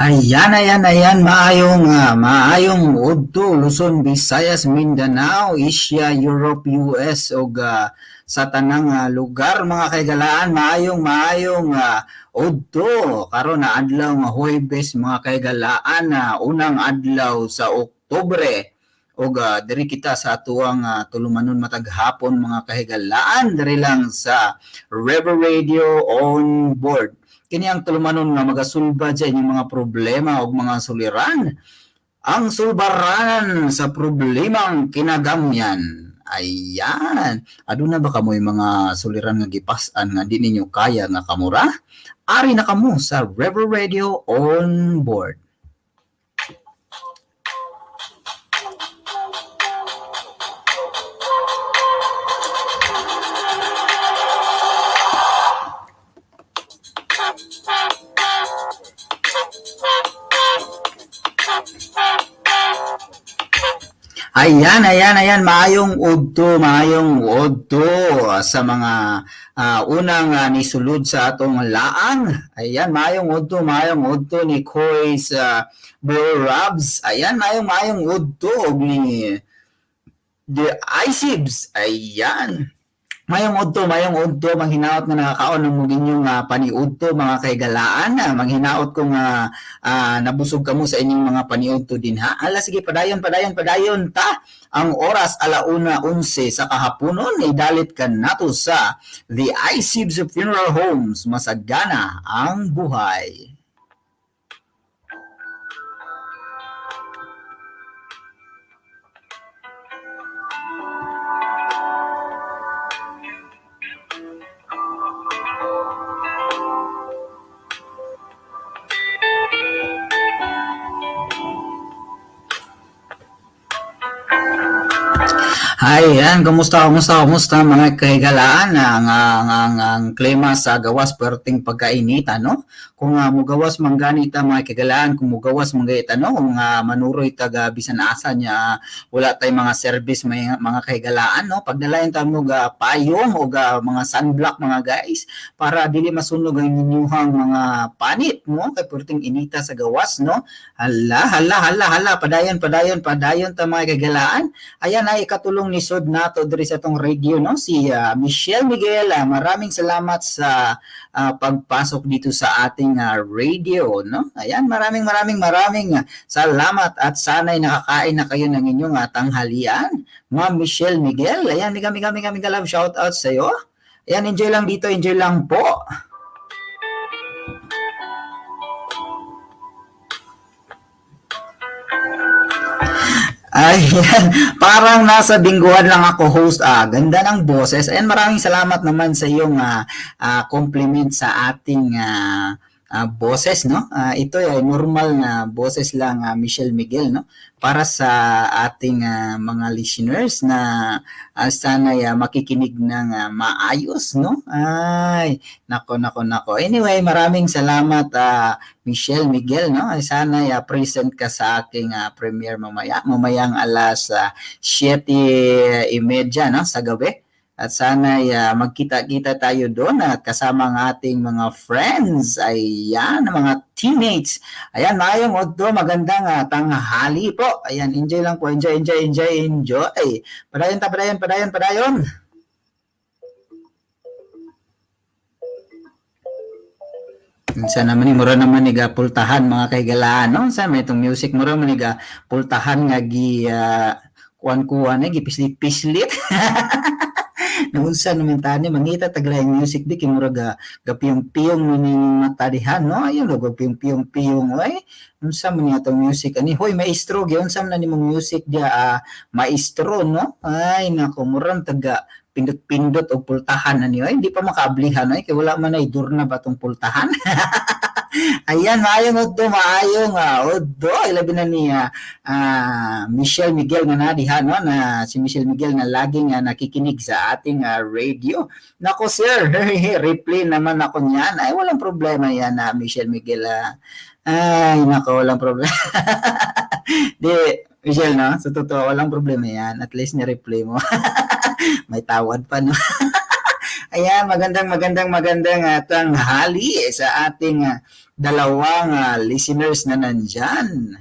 Ayan, ayan, ayan, maayong udto, Luzon, Visayas, Mindanao, Asia, Europe, US ug sa tanang lugar, mga kaigalaan, maayong maayong udto. Karon na adlaw nga Huwebes, mga kaigalaan, na unang adlaw sa Oktubre. Ug diri kita sa atuang tulumanon matag hapon, mga kahigalaan, diri lang sa River Radio On Board. Kini ang tulumanon nga magasulba sa inyong mga problema ug mga suliran. Ang sulbaran sa problemang kinagamyan. Ayan. Aduna ba kamoy mga suliran nga gipas-an nga di ninyo kaya nga kamura? Ari na kamo sa River Radio On Board. Ayan, ayan, ayan. Maayong udto sa mga unang nisulod sa atong laang. Ayan, maayong udto ni Koy sa Bro Rabs. Ayan, maayong maayong udto og ni The Isibs. Ayan. Mayong udto, mayong udto, manghinaot nga nakakaon ng inyong paniudto, mga kaigalaan. Manghinaot kung nabusog kamo sa inyong mga paniudto din ha. Ala sige, padayon, padayon, padayon ta. Ang oras 1:11 sa kahaponon, idalit ka nato sa The Isibs Funeral Homes. Masagana ang buhay. Ayan, kumusta, kumusta, kumusta, mga kahigalaan? Ang klima sa gawas, perting pagkainita, no? Kung mugawas man ganita, mga kahigalaan, kung mugawas man ganita, no? Kung manuroy taga bisan asa niya, wala tay mga service may mga kahigalaan, no? Pagdalayan ta mo ga payong o ga mga sunblock, mga guys, para dili masunog ang inyuhang mga panit, no? Kay perting inita sa gawas, no? Hala, hala, hala, hala, padayon, padayon, padayon ta, mga kahigalaan. Ayan ay katulong ni Sod nato diri sa atong radio, no, si Michelle Miguel. Maraming salamat sa pagpasok dito sa ating radio, no. Ayan, maraming maraming maraming salamat at sana'y nakakain na kayo ng inyong tanghalian. Ma'am Michelle Miguel. Ayan, mega mega mega mega love shout out sa iyo. Ayan, enjoy lang dito, enjoy lang po. Ayan, parang nasa bingguhan lang ako, host. Ganda ng boses. Ayan, maraming salamat naman sa iyong compliment sa ating boses, no? Ito ay normal na boses lang, Michelle Miguel, no? Para sa ating mga listeners na sana'y makikinig ng maayos, no? Ay, nako, nako, nako. Anyway, maraming salamat, Michelle Miguel, no? Ay, sana'y present ka sa aking premiere mamaya, mamayang alas 7:30, no? Sa gabi. At sana'y magkita-kita tayo doon at kasama ang ating mga friends. Ayan, mga teammates. Ayan, maayong udto, magandang tanghali po. Ayan, enjoy lang po. Enjoy, enjoy, enjoy, enjoy. Padayon ta, padayon, padayon, padayon. Unsa naman ni mura naman ni ga pultahan, mga kahigalaan, no? Unsa may itong music, mura man ni ga pultahan nga gi kuan-kuan eh, gipislit-pislit. Naunsa naman tani mangita taglaing music di kay murag gapiyong-piyong man inyong mata diha, no? Ayun lo gapiyong-piyong-piyong oy. Unsa man niya atong music ani? Hoy maestro, giunsa man na nimong music diha, maestro, no? Ay nako, murag taga pindot-pindot og pultahan ani oy. Hindi pa makaablihan oy kay wala man ay durna ba tong pultahan. Ayan, maayong udto, maayong udto. Ilabi na niya Michelle Miguel nga na diha, no? Na si Michelle Miguel na laging nakikinig sa ating radio. Nako sir, replay naman ako niyan. Ay, walang problema yan na Michelle Miguel. Ay, nako, walang problema. Di, Michelle, no? Sa totoo, walang problema yan. At least ni-replay mo. May tawad pa, no? Ayan, magandang, magandang, magandang tanghali sa ating dalawang listeners na nandyan.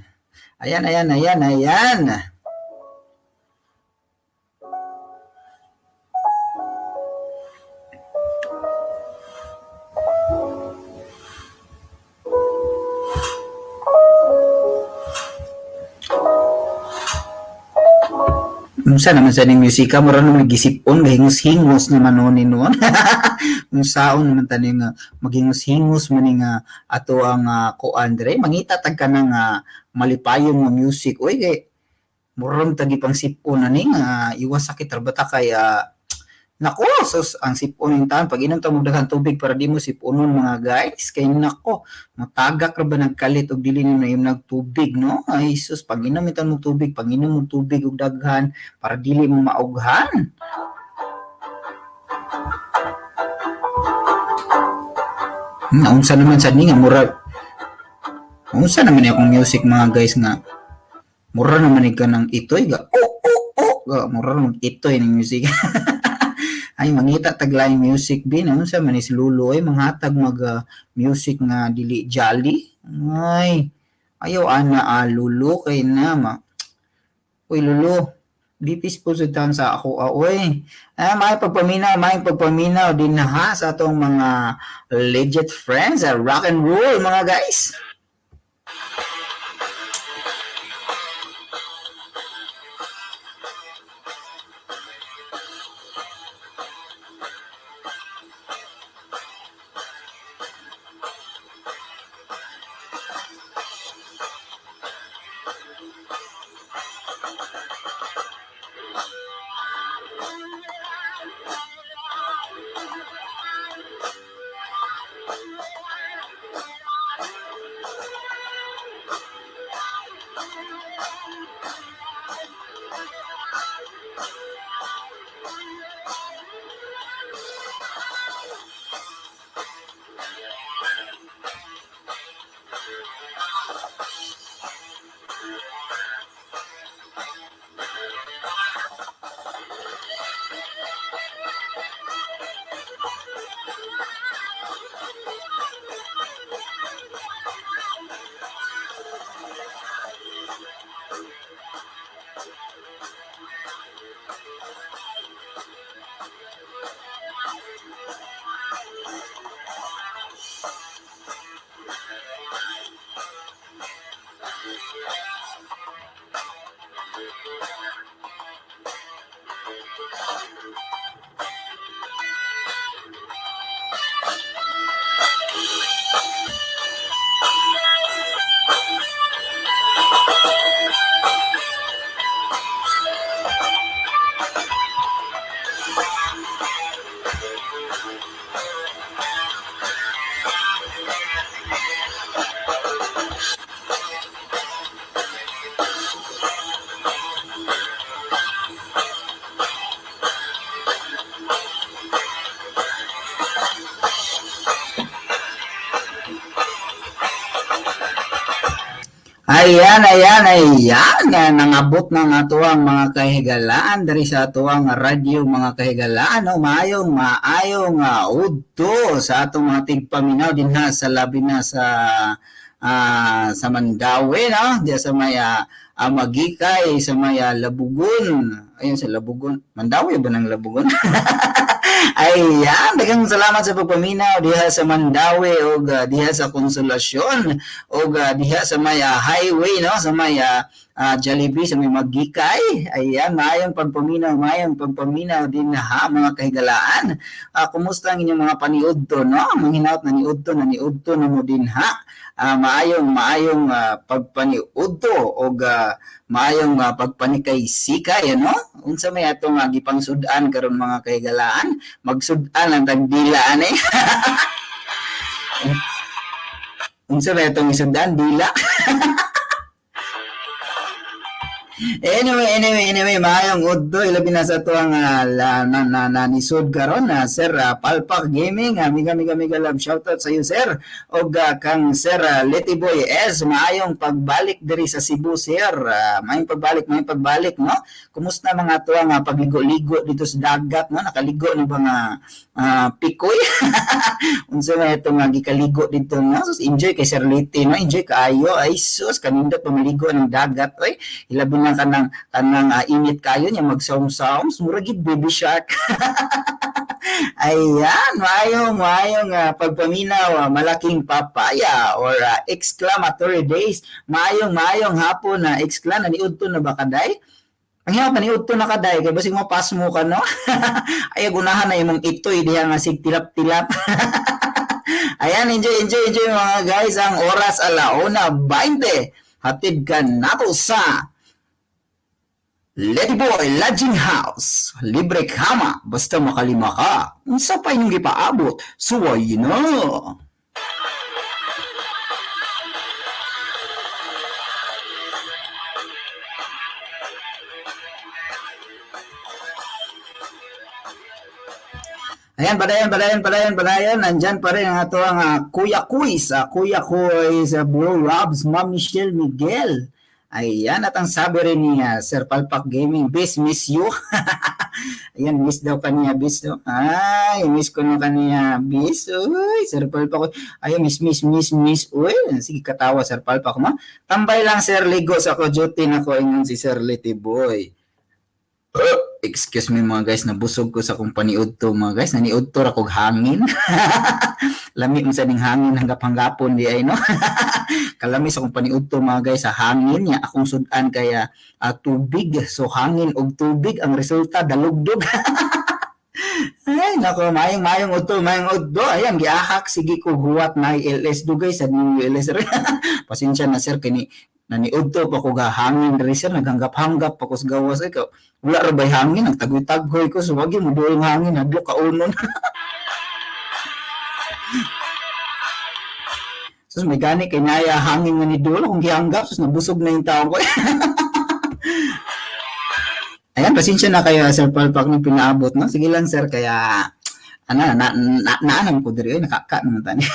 Ayan, ayan, ayan, ayan. Unsa naman sa ning musika, mura naman gisipon, gahingos-hingos naman noon ni noon. Unsaon naman tani nga maghingos-hingos man ni nga ato ang kuan dire, mangita tag ka ng malipayon nga music. Oy kay murang tagi pang sipon ani nga iwas sakit ra bata kay nako sus ang sipon yung taon pag inom ta mo daghan tubig para di mo siponon mga guys kay nako matagak ra ba nagkalit og dili nimo naim nagtubig, no? Ay sus, pag inom itan mo tubig, pag inom mo tubig og daghan para dili mo maughan. Unsa naman sad ni nga murag unsa naman ni akong music mga guys nga mura naman ni kanang itoy ga oh oh oh ga mura naman itoy ning music. Ay mangita taglaing music bin unsa man ni si Lulu ay manghatag mag music nga dili jolly. Ay ayaw ana Lulu kay na ma. Uy Lulu, di peaceful sa taon sa ako oy. Ay may pagpaminaw din na ha sa atong mga legit friends, rock and roll mga guys. Ayan, ayan, ayan. Nangabot na nga atuang mga kahigalaan diri sa atuang radyo mga kahigalaan. No, maayong, maayong udto sa atong mga tigpaminaw din ha sa labi na sa Mandaue, no? Diya sa may Magikay, sa may Labugon. Ayun sa Labugon. Mandaue ba ng Labugon? Ayan, daghang salamat sa pagpaminaw diha sa Mandaue og diha sa Konsolasyon og diha sa may highway, no, sa may Jollibee sa may Maguikay. Ayan, maayong pagpaminaw din ha mga kahigalaan. Kumusta ang inyong mga paniudto, no? Manghinaot na niudto na niudto na mo din ha. Maayong pagpaniudto og maayong pagpanikay-sikay, ano? Unsa may atong gipangsud-an karon mga kahigalaan? Magsud-an ang tagdila ani. Unsa may atong isud-an dila? Anyway, maayong udto, ilabi na sa ato ang na nisod karon na Sir Palpak Gaming, mega mega mega love shoutout sa iyo, sir. Og kang Sir Letty Boy S, maayong pagbalik diri sa Cebu, sir. Maayong pagbalik, no? Kumusta mga ato ang pagligo-ligo dito sa dagat, no? Nakaligo na ba nga pikoy? Unsa may itong gikaligo dito, no? Sus, enjoy kay Sir Letty, no? Enjoy kaayo. Ay sus, kanindot pamaligo ng dagat, oy. Ilabi na kanang init kayo niya magsaum-saum, mura gid baby shark. Ayan, maayong pagpaminaw, malaking papaya or exclamatory days. Maayong hapon na excla na niudto na ba kaday? Ang hirap na niudto na kaday kay basig mapasmo ka, no? Ay gunahan na imong itoy diha nga sig tilap-tilap. Ayan, enjoy mga guys, ang oras 1:20. Hatid ka nato sa Lady Boy Lodging House. Libre kama, basta makalima ka. Unsa pa inyong gipaabot? Suway na! Ayan, padayon. Nandyan pa rin ang ato ang Kuya Kuis. Kuya Kuis, Bro Robs, Ma'am Michelle Miguel. Ayan, at ang sabi rin niya, Sir Palpak Gaming, bis, miss you. Ayan, miss daw kaniya, bis. No? Ay, miss ko na kaniya, bis. Uy, Sir Palpak. Ayan, miss. Uy, sige, katawa, Sir Palpak mo. Tambay lang, Sir Ligo, sa ko duty na ko ingon si Sir Litty Boy. Excuse me mga guys, nabusog ko sa akong paniudto mga guys. Naniudto ra kog hangin. Lami mo sa ning hangin hanggap-hanggapon di ay, no? Kalami sa akong paniudto mga guys sa hangin niya akong sudan kaya tubig. So hangin og tubig ang resulta dalugdog. Ay nako, maayong udto, maayong udto. Ayan, giahak sige ko huwat na LS dugay sa ninyo LS. Pasensya na sir kini naniudto pa ko hangin diri sir, naghanggap-hanggap pa ko sa gawas ikaw. Wala ra bay hangin, nagtagoy-tagoy ko so wagi mo duol hangin, hadlok kaunon. Sus, may gani kay naya hangin nga ni duol akong gihanggap, sus nabusog na yung taong ko. Ayan, pasensya na kayo Sir Palpak ng pinaabot, no? Sige lang sir, kaya ana na na naanam ko diri, nakaka naman tani.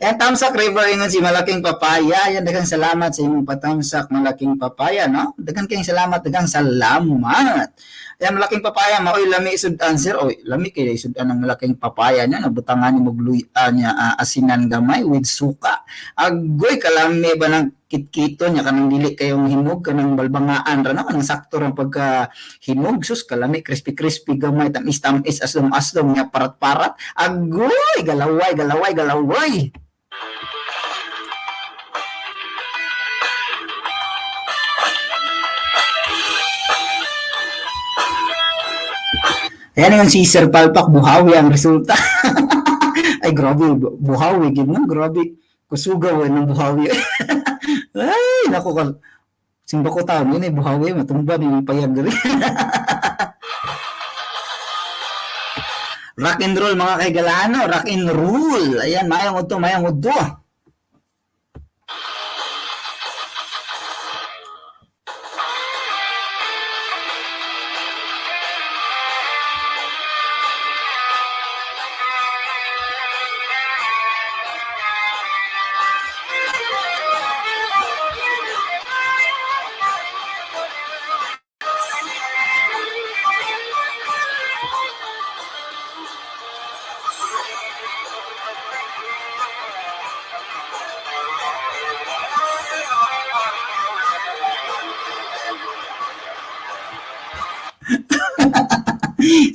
Ayan, Tamsak River ingon si Malaking Papaya. Ayan, daghang salamat sa imong patamsak, Malaking Papaya, no? Daghang kayong salamat, daghang salamat. Ayan, Malaking Papaya, maoy lami isud-an sir. Oy, lami kay isud-an ang Malaking Papaya niya, nabutangan ni magluy-an niya asinan gamay with suka. Agoy kalami ba ng kitkito niya kanang dili kayong hinog kanang balbangaan ra, no? Kanang sakto ra pagka hinog, sus kalami, crispy crispy gamay, tamis tamis, aslom aslom niya parat parat. Agoy, galaway galaway galaway. Ayan yung si Sir Palpak, buhawi ang resulta. Ay grabe, buhawi gid no, grabe kusugaw ng buhawi. Ay nako ka. Simba ko taon yun eh, buhawi, matumba yung payag diri. Rock and roll mga kaigalano, rock and roll. Ayan, mayang udto, mayang udto.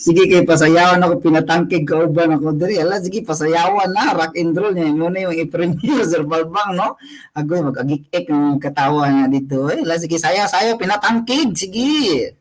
Sige kay pasayawan ako, pinatangkig kauban ako diri. Ala, sige, pasayawan na rock and roll niya mo na yung i-premiere, Sir Palpak, no? Agoy, mag-agik-ik ng katawa na dito eh. Ala, sige, sayaw sayaw, pinatangkig, sige.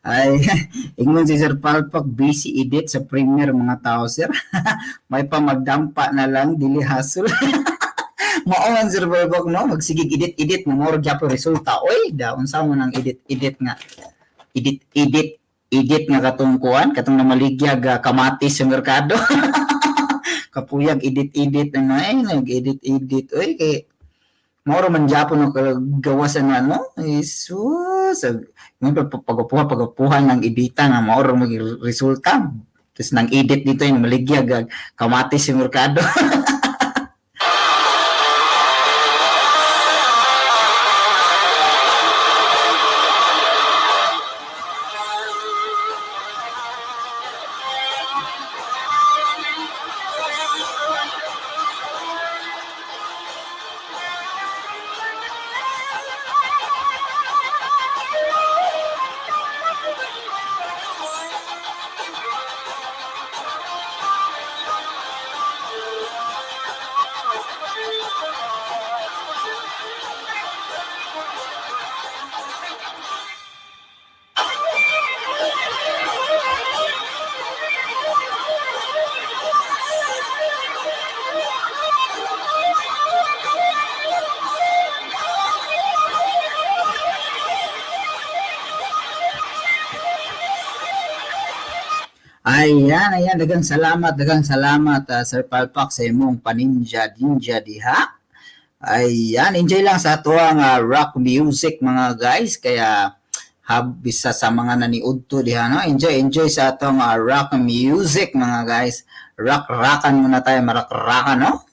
Ay, ingon si Sir Palpak, busy edit sa Premiere, mga tao, sir. May pa magdampa na lang, dili hasol. Mao man, Sir Palpak, no? Magsigig edit edit mo more gyapon resulta. Oy, da unsa mo nang edit edit nga. Edit edit edit nga katong kuan, katong namaligya ga kamatis sa merkado. Kapuyag edit edit na ay nag edit edit. Oy, kay mao man gyapon no gawasan na, no? Jesus, ngon pagapuha pagapuha ng edita nga mao ra mag resulta. Tapos nang edit dito yung maligyag kamatis sa merkado. Ayan, ayan, daghang salamat, Sir Palpak, sa imong paninja ninja diha. Ayan, enjoy lang sa atuang rock music, mga guys, kaya bisa sa mga naniudto diha, no? Enjoy, enjoy sa atong rock music, mga guys. Rock-rockan muna tayo, marak-rockan, no?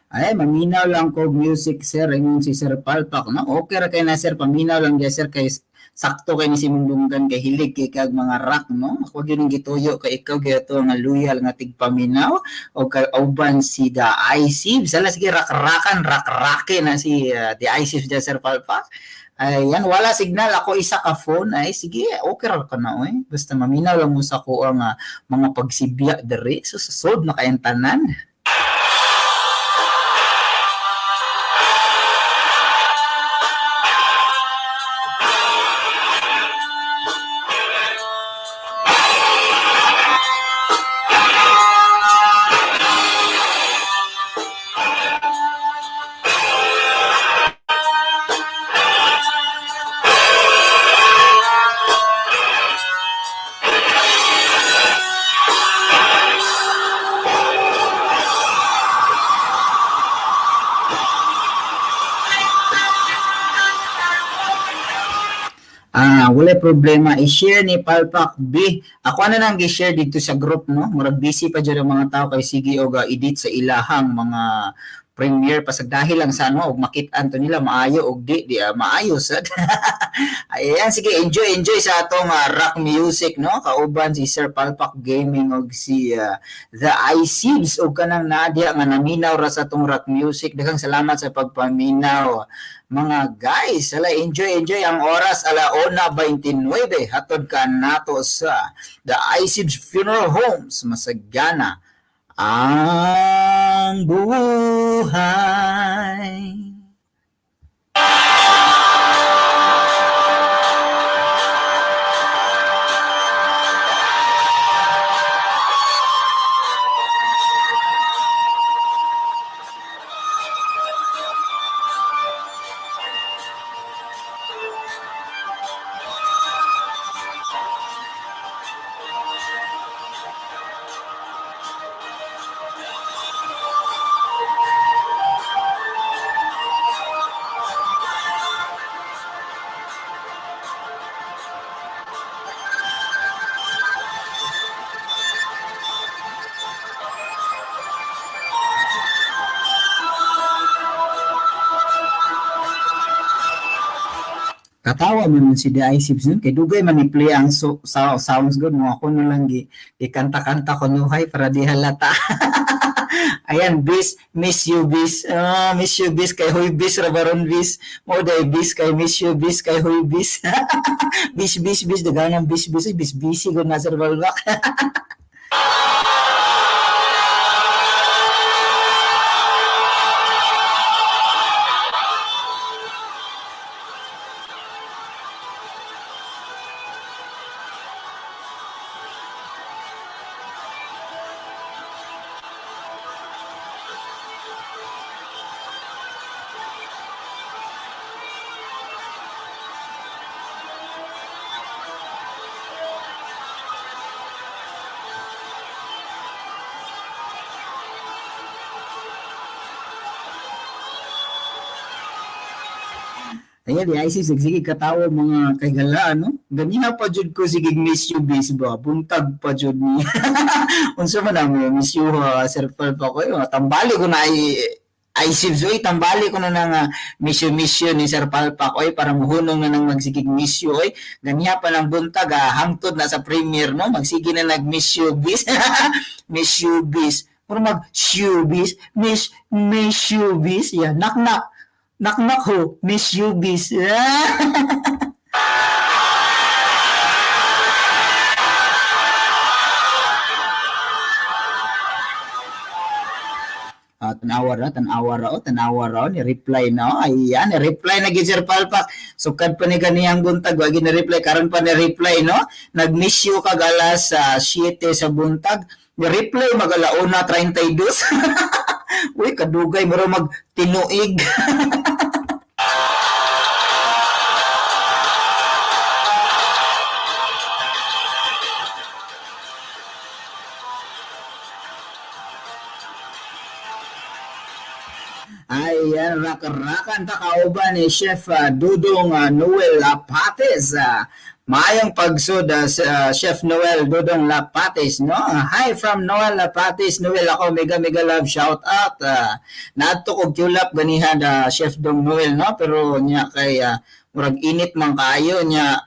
Ay, maminaw lang ko music, sir, ingon si Sir Palpak, no? Okay ra kay na, sir, paminaw lang gyud, sir, kay sakto kay ni si mong dunggan kay hilig kay kag mga rock, no? Ako gyud ning gituyo kay ikaw gyud to nga loyal nga tigpaminaw o kay uban si The IC. Bisala sige, rak-rakan, rak-rake na si The IC dyan, Sir Palpak. Ayan, wala signal ako isa ka phone. Ay sige, okay ra ka na oy. Basta maminaw lang mo sa ko ang mga pagsibya diri. So solve na kayang tanan. Wala problema i-share ni Palpak B. Ako na nang gi-share dito sa group, no. Murag busy pa jud ang mga tao kay sige og edit sa ilahang mga premiere pasag dahil lang sa ano og makit-an to nila maayo og di di maayo sad. Ayan, sige, enjoy enjoy sa atong rock music, no, kauban si Sir Palpak Gaming og si The iSibs og kanang Nadia nga naminaw ra sa atong rock music. Daghang salamat sa pagpaminaw, mga guys. Ala, enjoy enjoy ang oras, 1:29. Hatod ka nato sa The iSibs Funeral Homes, masagana ang buhay. Katawa man nun si The Ice nun kay dugay man ni play ang so, sounds good mo. Ako na lang gi gikanta-kanta ko nuhay para di halata. Ayan, bis, miss you bis. Ah, miss you bis kay huy bis ra baron bis. Mo day bis kay miss you bis kay huy bis. Bis bis bis daganang bis bis bis busy gud na Sir Balbak. Ayan, di ay sige katawa mga kaigala, no? Ganiha pa jud ko sige miss you bis ba. Buntag pa jud ni. Unsa man ang miss you Sir Paul pa ko. Tambali ko na ay ay oy, tambali ko na nang miss you ni Sir Palpak oy para muhunong na nang magsigig miss you oy. Ganiha pa lang buntag hangtod na sa premiere, no? Magsige na nag miss you bis. Miss you bis. Mura mag you bis, miss miss you bis. Yeah, knock knock. Knock knock ho, miss you bis. Tanawa ra, tanawa ra, oh, tanawa ra, oh, ni reply na, oh. Ayan, ni reply na gid Sir Palpak. Sukad pa ni kaniyang buntag, wagi ni reply, karon pa ni reply, no? Nag-miss you kag alas 7 sa buntag. Ni reply mag 1:32. Uy, kadugay mura mag tinuig. Ayan, rak-rakan ta kauban ni Chef Dudong Noel Lapates. Maayong pagsud Chef Noel Dudong Lapates, no? Hi from Noel Lapates. Noel ako, mega mega love shout out. Naadto kog Kiulap ganihan Chef Dong Noel, no? Pero nya kay murag init man kaayo nya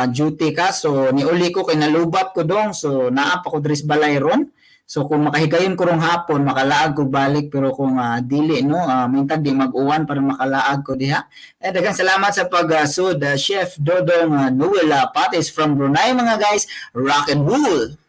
duty ka, so niuli ko kay nalubat ko dong, so naa pa ko diri sa balay ron. So kung makahigayon ko rong hapon, makalaag ko balik, pero kung dili, no, mintan di mag-uwan para makalaag ko diha. Eh, daghang salamat sa pag-sud, Chef Dodong Noel Pates from Brunei, mga guys. Rock and roll.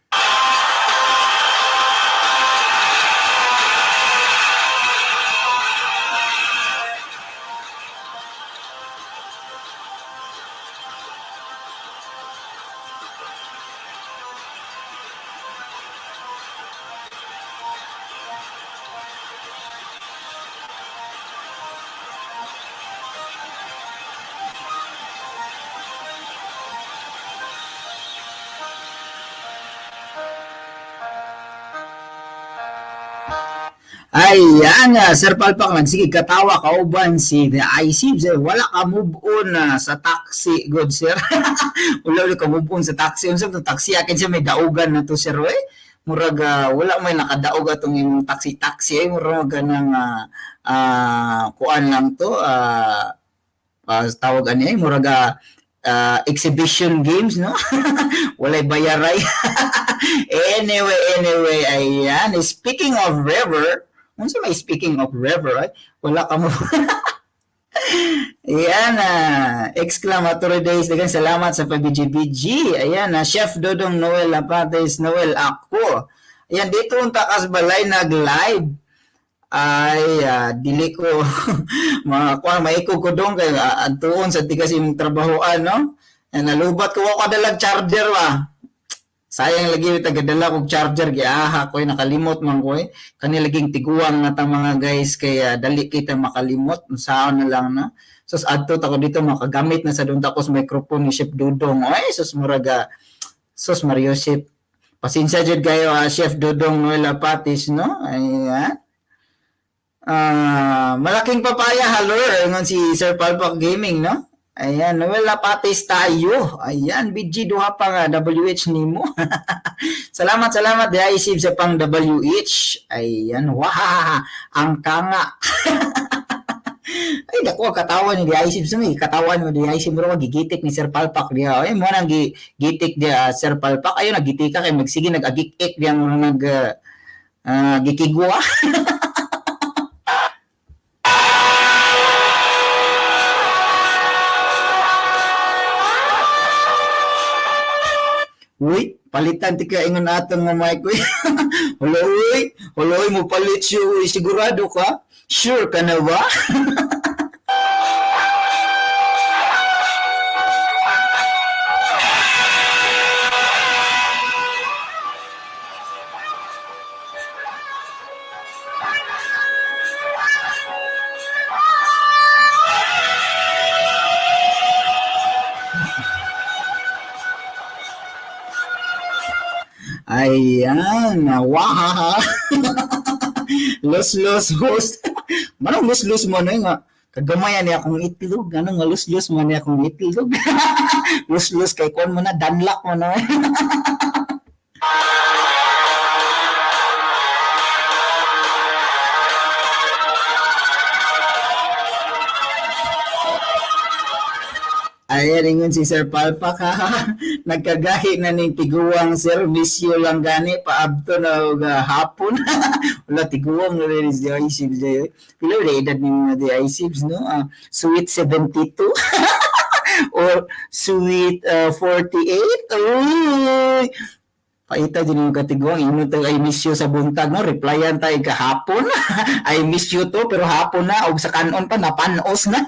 Ayan, Sir Palpak, nagsige katawa kauban si The IC. Sir, wala ka move on sa taxi, good sir. Wala ulit ka move on sa taxi. Unsa to taxi akin siya may daugan na to, sir, eh. Murag wala may nakadaog atong imong taxi taxi eh. Murag ganang kuan lang to, tawag ani eh, murag exhibition games, no? Walay bayaray. Anyway, ayan. Speaking of river, unsa may speaking of river, ay? Wala ka mo. Ayan, exclamatory days. Daghang salamat sa pa-BGBG. Ayan, Chef Dodong Noel Lapates Noel ako. Ayan, dito unta kas balay nag-live. Ay, dili ko mga kuan maikog ko dong kay adtuon sa tigas imong trabahoan, no? Ayan, nalubat ko wa ko dalag charger ba. Sayang lagi tagadala kog charger, giaha ko, nakalimot man ko eh. Kani laging tiguang na ta mga guys kay dali kita makalimot, unsaon na lang, no. Sus, adto ta ko dito makagamit na sa dunta ko sa microphone ni Chef Dudong. Oy, sus, muraga sus Mario Chef. Pasensya jud kayo, Chef Dudong Noel Apatis, no? Ayan. Malaking papaya hello, ingon si Sir Palpak Gaming, no? Ayan, Noel Apatis tayo. Ayan, BG duha pa nga WH nimo. Salamat, salamat di isip sa pang WH. Ayan, wah, ang kanga. Ay, dako katawa ni di isip sa may katawan mo di isip mo gigitik ni Sir Palpak diha. Ay, mo nang gitik di Sir Palpak. Ayo nagitika kay magsige nag-agik-ik diya mo nag gikigwa. Uy, palitan ti ka ingon atong nga mic, uy. Hala, uy. Hala, uy, mo palit siya, uy. Sigurado ka? Sure ka na ba? Ayan, wahaha. Los-los host. Manong los-los mo na nga. Kagamayan niya akong itlog. Ano nga los-los mo niya akong itlog? Los-los kay kon mo na, danlak mo na. Ayan, ingon si Sir Palpak, ha. Nagkagahi na ning tiguang serbisyo lang gani, paabto na og hapon. Wala, tiguang na rin si ICIBS. Pila na edad ni mga di ICIBS, no? Sweet 72 or sweet 48. Uy! Paita din yung katiguang. Ingon tayo, "I miss you" sa buntag, no? Replyan tayo kahapon. "I miss you" to, pero hapon na. Og sa kanon pa, napanos na.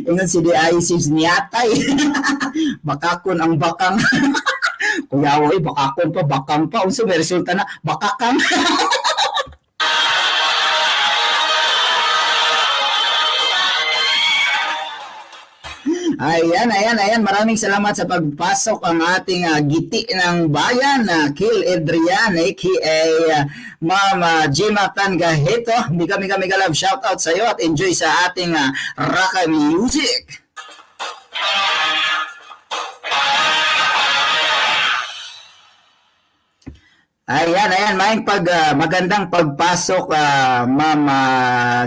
Ingon si DI niyatay. Bakakon ang bakang. Kuya, oy, bakakon pa, bakang pa. Unsa may resulta na? Bakakang. Ayan, ayan, ayan. Maraming salamat sa pagpasok ang ating giti ng bayan, Kil Adrian, aka Ma'am Gemma Tangahito. Mega, mega, mega love shout out sa iyo at enjoy sa ating Raka Music. Ayan, ayan, maayong magandang pagpasok, Ma'am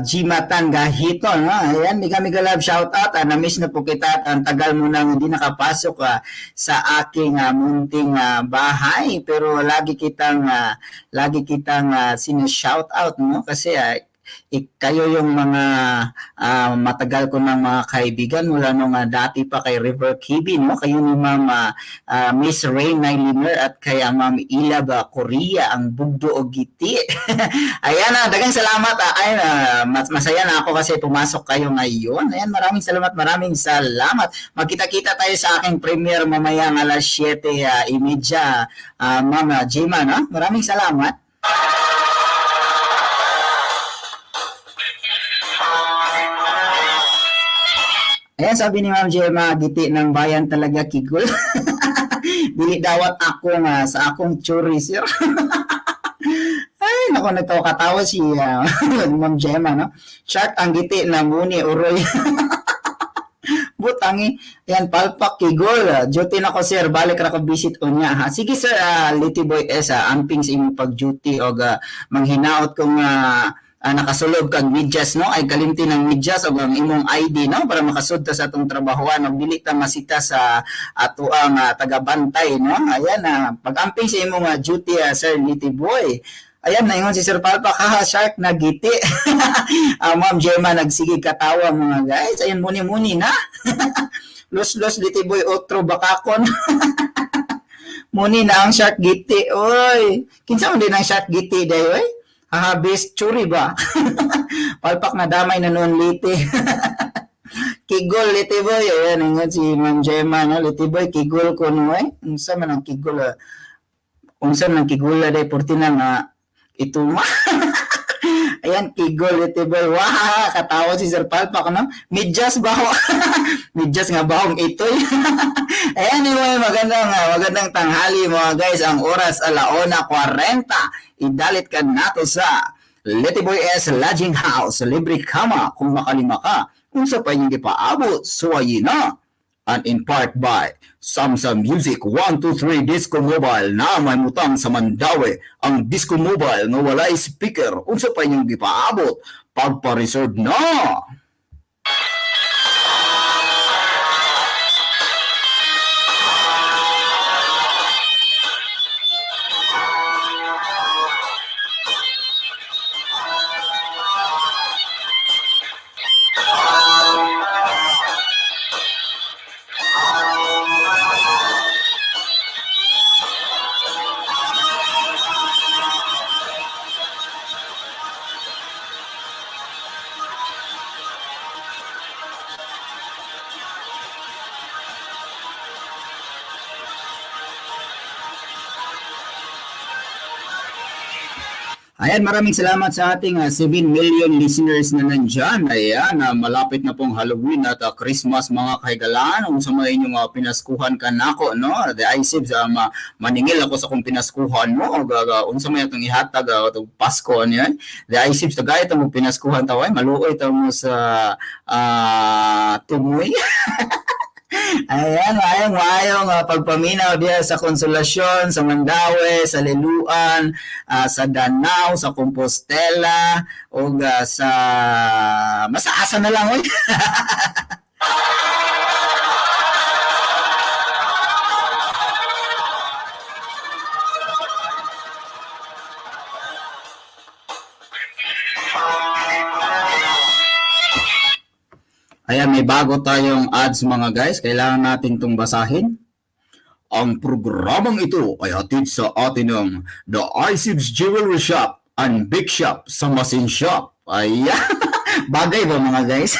Gima Tangahito, no? Ayan, mega mega love shout out. Na-miss na po kita at ang tagal mo nang hindi nakapasok sa aking munting bahay, pero lagi kitang sina-shout out, no? Kasi Kayo yung mga matagal ko ng mga kaibigan mula nung dati pa kay River Kibi, no? Kayo ni Ma'am Miss Ray Nailiner at kay Ma'am Ilab Korea, ang bugdo o giti. Ayan na, daghang salamat. Ayun, masaya na ako kasi pumasok kayo ngayon. Ayan, maraming salamat, maraming salamat. Magkita-kita tayo sa aking premiere mamaya ng alas 7:30. Ma'am Jima, no? Maraming salamat. Ayan, sabi ni Ma'am Gemma, giti ng bayan talaga, kigol. Dili dawat ako nga sa akong churi, sir. Ay, nako, nagtawa katawa si Ma'am Gemma, no? Shark ang giti na muni, uroy. Butangi. Ayan, palpak, kigol. Duty na ko, sir. Balik ra ko visit unya, ha? Sige, sir, Litty Boy S, amping sa imong pag-duty o manghinaot kong nakasulob kag medyas, no? Ay kalimti ng medyas o ang imong ID, no? Para makasud ta sa atong trabahoan og dili ta masita sa atoang tagabantay, no? Ayan, pag-amping sa imong duty, Sir Litty Boy. Ayan, naingon si Sir Palpak, haha, shark na giti. Ma'am Gemma, nagsige katawa mga guys. Ayan, muni-muni na. Los-los, Litty Boy, otro bakakon. Muni na ang shark giti. Oy, kinsa man din ang shark giti day, oy? Haha, best churi ba? Palpak na damay na noon, Liti. Kigol, Litty Boy. Ayan, ingon si Ma'am Gemma, no? Litty Boy, kigol ko, no, eh. Unsa man ang kigol, ah? Unsa man ang kigol, day, porti na nga, ituma. Ayan, kigol, Litty Boy. Wah, katawa si Sir Palpak, no? Medyas baho. Medyas nga bahong itoy. Anyway, magandang tanghali mga guys. Ang oras 1:40. Idalit ka nato sa Litty Boy S Lodging House. Libre kama kung makalima ka. Unsa pa inyong gipaabot, suwayi na. And in part by Samsa Music 123 Disco Mobile na may mutang sa Mandaue. Ang Disco Mobile nga walay speaker. Unsa pa inyong gipaabot, pagpa-reserve na! Ayan, maraming salamat sa ating 7 million listeners na nandyan. Ayan, malapit na pong Halloween at Christmas mga kahigalaan. Kung sa mga inyong pinaskuhan ka nako, no? The ISIBS, maningil ako sa kong pinaskuhan mo. O unsa may atong ihatag, atong Pasko, ano yan? The ISIBS, tagay itong pinaskuhan taway. Maluoy ito mo sa tumoy. Ayan, maayong maayong pagpaminaw diya sa Konsolasyon, sa Mandaue, sa Liloan, sa Danao, sa Compostela, ug sa masaasa na lang oy. Ayan, may bago tayong ads mga guys. Kailangan natin itong basahin. Ang programang ito ay hatid sa atin ng The ISIBS Jewelry Shop and Big Shop sa Masin Shop. Ayan. Bagay ba mga guys?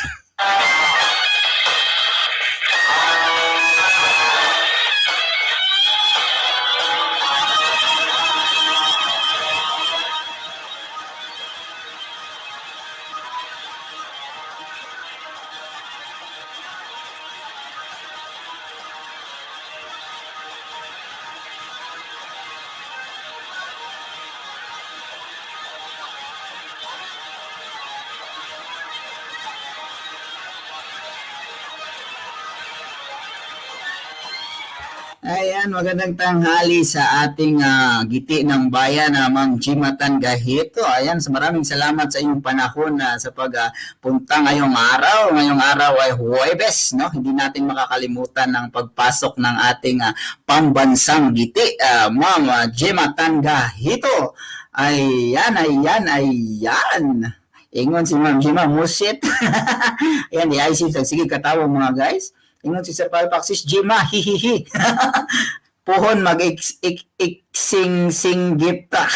Ayan, magandang tanghali sa ating giti ng bayan na Ma'am Jimatan Gahito. Ayan, maraming salamat sa inyong panahon na sa pagpunta ngayong araw. Ngayong araw ay Huwebes, no? Hindi natin makakalimutan ang pagpasok ng ating pambansang giti, Ma'am Jimatan Gahito. Ayan, ayan, ayan. Ingon si Ma'am Jima, musit. Ayan, di ay sige katawa, mga guys. Ingon si Sir Palpak, "Sis Jima, hihihi. Pohon mag iksing singgip ta."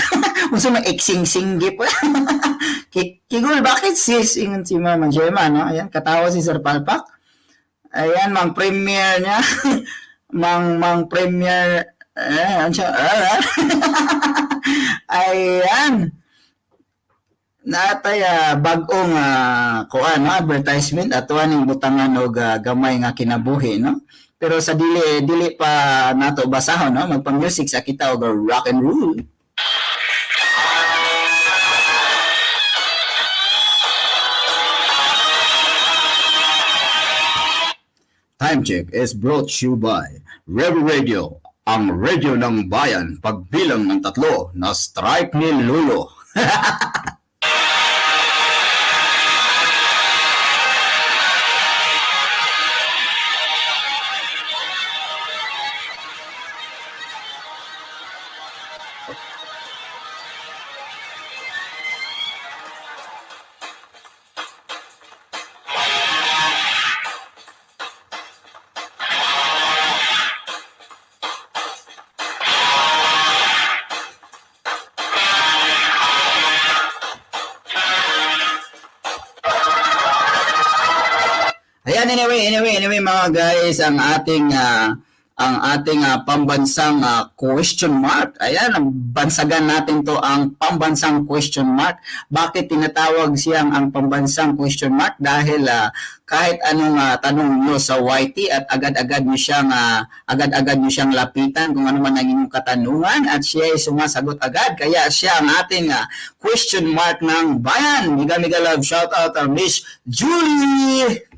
Unsa man iksing singgip? "Kigul, bakit, sis?" Ingon si Ma'am Gemma, no? Ayan, katawa si Sir Palpak. Ayan, mang premiere niya. Mang premiere eh, ano siya? Ah, ah. Ayan. Natay bag-ong kuan, no, advertisement ato ning butangan og gamay nga kinabuhi, no? Pero sa dili dili pa nato basahon, no, magpa-music sa kita og rock and roll. Time Check is brought to you by Rebel Radio, ang radio ng bayan. Pagbilang ng tatlo na strike ni Lulo. Ayan, anyway, anyway, anyway, mga guys, ang ating pambansang question mark. Ayan, ang bansagan natin to, ang pambansang question mark. Bakit tinatawag siyang ang pambansang question mark? Dahil kahit anong tanong nyo sa YT at agad-agad nyo siyang lapitan kung ano man ang inyong katanungan at siya ay sumasagot agad. Kaya siya ang ating question mark ng bayan. Mega mega love shout out, Miss Julie!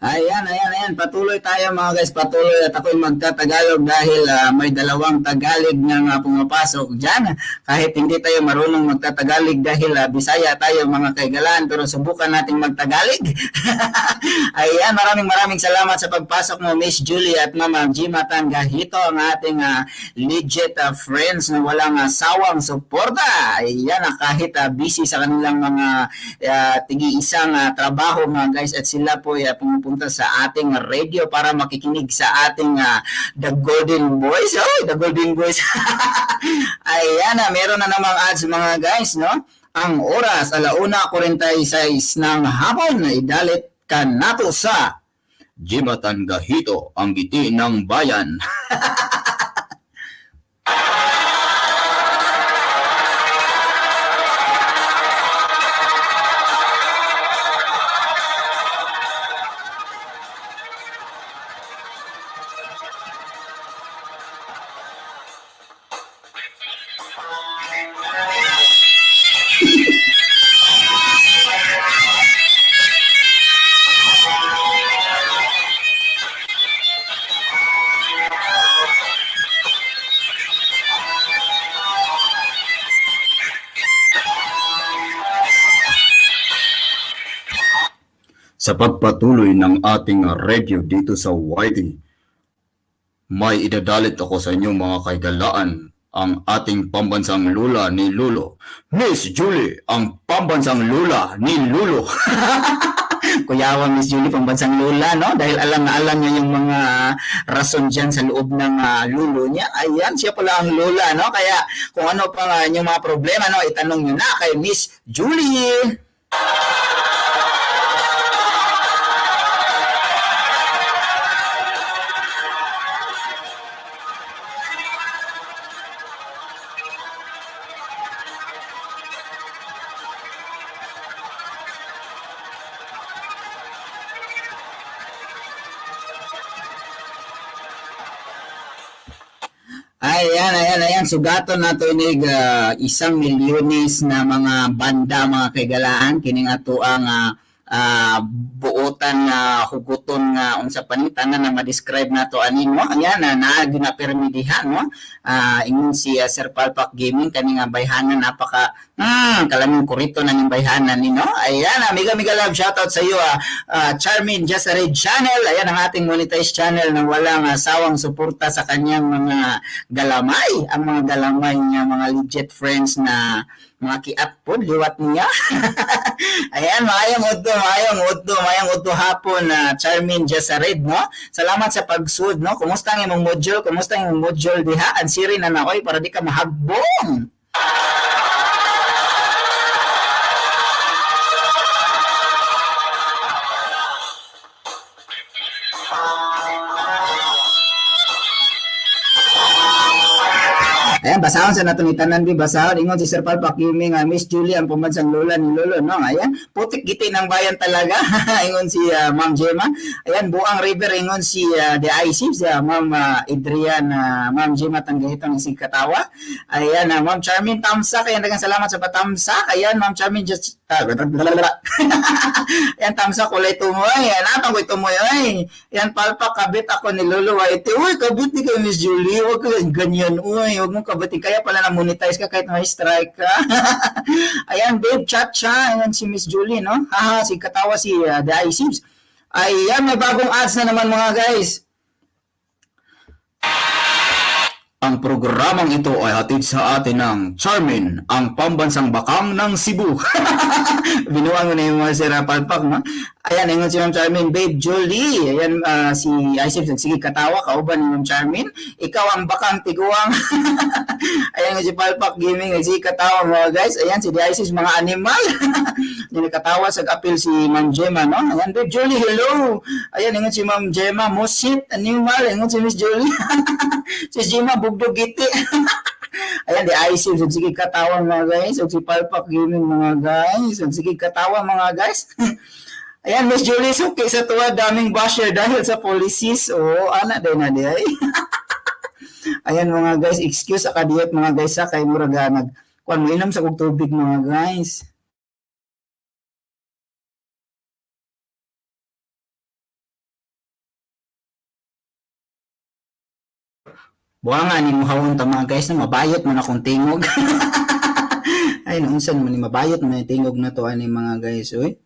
Ayan, ayan, ayan. Patuloy tayo, mga guys. Patuloy at ako'y magtatagalog dahil may dalawang Tagalog na nga pumapasok dyan. Kahit hindi tayo marunong magtatagalog dahil Bisaya tayo, mga kaigalan, pero subukan nating magtagalog. Ayan, maraming maraming salamat sa pagpasok mo, Miss Julie at Mama Gima Gahito, ang ating legit friends na walang sawang suporta. Ayan, kahit busy sa kanilang mga tigi-isang trabaho, mga guys, at sila po ay pumupunta sa ating radio para makikinig sa ating The Golden Boys. Oh, The Golden Boys. Ayan na, meron na namang ads, mga guys, no? Ang oras, 1:46 ng hapon, idalit ka nato sa Jimatan Gahito, ang ngiti ng bayan. Sa pagpatuloy ng ating radio dito sa YT, may idadalit ako sa inyo, mga kaigalaan, ang ating pambansang lula ni Lulo. Miss Julie, ang pambansang lula ni Lulo. Kuyawa, Miss Julie, pambansang lola, no? Dahil alam na alam niya yung mga rason dyan sa loob ng lulo niya. Ayan, siya pala ang lola, no? Kaya kung ano pa inyong mga problema, no, itanong niyo na kay Miss Julie. Ayan, ayan, ayan. Sugaton nato inig isang milyones na mga banda, mga kaigalaan. Kining ato ang buotan nga huguton nga unsa pa ni tanan na ma-describe nato ani, no. Ayan na naa gina diha, no. Ingon si Sir Palpak Gaming kani nga bayhanan napaka kalaming kurito na ning bayhanan ni, no. Ayan, mega mega love shoutout sa iyo, Charmin Just a Red Channel. Ayan ang ating monetized channel na walang sawang suporta sa kanyang mga galamay, ang mga galamay niya, mga legit friends na mga kiat po, liwat niya. Ayan, maayong udto, maayong udto, maayong udto hapon na Charmin Jasared, no? Salamat sa pagsud, no? Kumusta ang imong module? Kumusta ang imong module diha? Ansiri na na, oy, para di ka mahagbong. Ayan, basahon sa nato ni tanan bi, basahon. Ingon si Sir Palpak Gaming, Miss Julie ang pambansang lola ni Lolo, no? Ayan, putik giti ng bayan talaga. Ingon si Ma'am Gemma. Ayan, Buang River, ingon si The IC, si Ma'am Adrian, Ma'am Gemma Tanggahiton si Katawa. Ayan, Ma'am Charmin Tamsak, ayan, daghang salamat sa patamsak. Ayan, Ma'am Charmin just ayan, tamsak kulay tumoy. Ayan, atang ko'y tumoy. Ay, ayan, Palpak, kabit ako ni Lolo. Ay, uy, kabit ni kay Miss Julie. Huwag ka ganyan, uy, huwag mong kabating. Kaya pala na-monetize ka kahit may strike ka. Ayan, babe, chat-cha. Ayan si Miss Julie, no? Haha, si katawa si The iSims. Ayan, may bagong ads na naman mga guys. Ang programang ito ay hatid sa atin ng Charmin, ang pambansang bakang ng Cebu. Binuang mo na yung mga sira palpak, no? Ayan, ingon si Ma'am Charmin, Babe Julie. Ayan, si iSims, sige katawa, kauban ni Ma'am Charmin. Ikaw ang bakang tiguang. Ayan, si Palpak Gaming, sige katawa mga guys. Ayan, si The iSims, mga animal. Hindi nakatawa sa appeal si Ma'am Gemma, no? Ayan, Babe Julie, hello. Ayan, ingon si Ma'am Gemma, mosit, animal. Ingon si Miss Julie. Si Gemma, bugdog giti. Ayan, di IC, sige katawa mga guys. Ug si Palpak Gaming mga guys. Ug sige katawa mga guys. Ayan, Miss Julie, suki sa tuwa, daming basher dahil sa policies. Oo, ana din na di ay. Ayan mga guys, excuse sa kadiyot mga guys sa kay murag nag kuan mo inom sa kog tubig mga guys. Buha nga ni muhawon ta mga guys na mabayot man akong tingog. Ay, naunsan man ni mabayot man yung tingog na to ani mga guys, oy.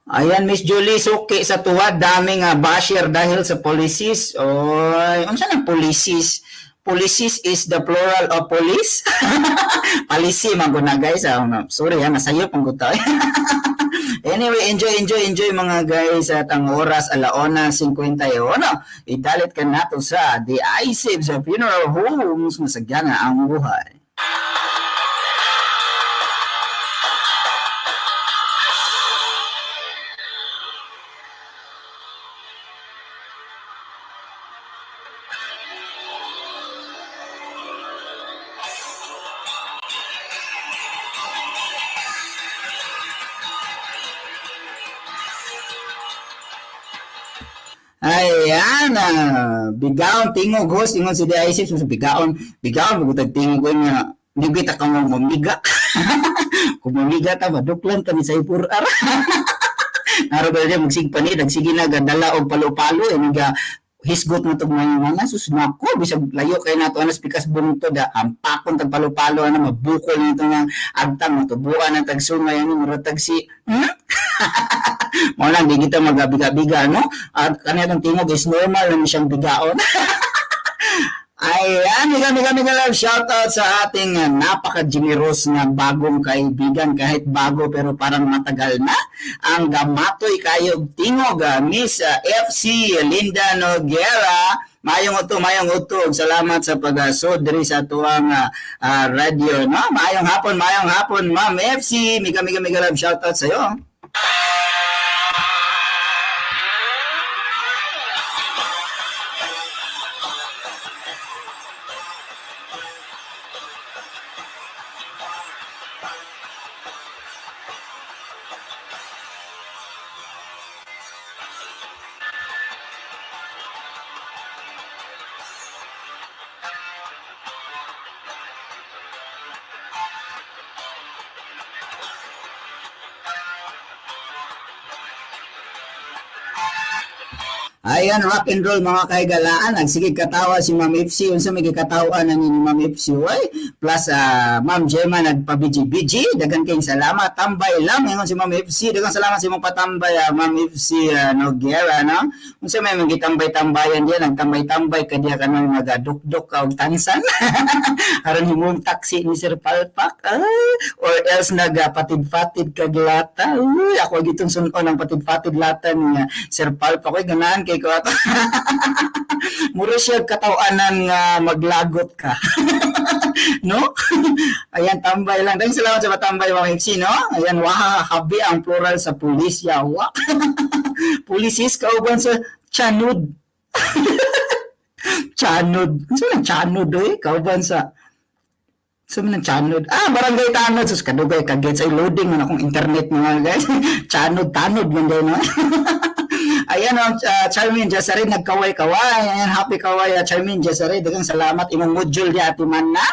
Ayan, Miss Julie, suki sa tuwa, daming basher dahil sa policies. Oy, unsa nang policies? Policies is the plural of police. Policy man gud na guys. Sorry ha, nasayop ang gud ta. Anyway, enjoy, enjoy, enjoy mga guys. At ang oras, 1:51. Idalit ka nato sa The iSaves sa Funeral Homes. Masagyan na ang buhay. Ayan, bigaon tingog host ingon si DIC so bigaon, bigaon bugtag tingog ko nga di kita ka mo mamiga. Kung mamiga ta maduklan kami sa ipur ara. Naro ba niya magsigpa ni nagsige na gadala og palo-palo ini ga hisgot mo tog mga mga sus nako bisag layo kay nato anas pikas buntod ampakon tag palo-palo ana mabukol nito nga agtang matubuan ang tagsungay ani murag tag si Mao lang di kita magabiga-biga, no? At kanya tong tingog is normal na siyang bigaon. Ayan, mega mega mega love shoutout sa ating napaka-generous na bagong kaibigan, kahit bago pero parang matagal na. Ang gamatoy kayog tingog, Miss FC Linda Noguera. Mayong uto, mayong uto. Salamat sa pag-sod diri sa tuwang radio, no? Maayong hapon, Ma'am FC. Mega mega mega love shoutout sa iyo. Ayan, rock and roll mga kahigalaan. Nagsige katawa si Ma'am FC. Unsa may gikatawan na ni Ma'am FC. Uy. Plus, Ma'am Gemma nagpa-BG-BG. Dagan kayong salamat. Tambay lang. Ingon si Ma'am FC. Dagan salamat sa imong patambay, Ma'am FC Noguera. No? Unsa may mga gitambay-tambayan diyan. Nagtambay-tambay ka diya ka nang magadukdok ka og tansan. Aron himong taxi ni Sir Palpak. Ay, or else nagapatid-patid kag lata. Uy, ako gitong sunon ang patid-patid lata niya Sir Palpak. Uy, ganahan kay ko ato. Mura siya katawanan nga maglagot ka. No? Ayan, tambay lang. Daghang salamat sa patambay, Ma'am FC, no? Ayan, waha, habi ang plural sa pulis. Yawa. Pulisis, kauban sa chanud. Chanod. Ano nang chanod, eh? Kauban sa sa man chanod. Ah, barangay tanod. Sus, kadugay, kagets. Ay, loading man akong internet mga guys. Chanod, tanod man din, no? Ayan, Charmin Jasare, nagkaway-kaway. Ayan, happy kaway, Charmin Jasare. Daghang salamat. Imong module di ati man na.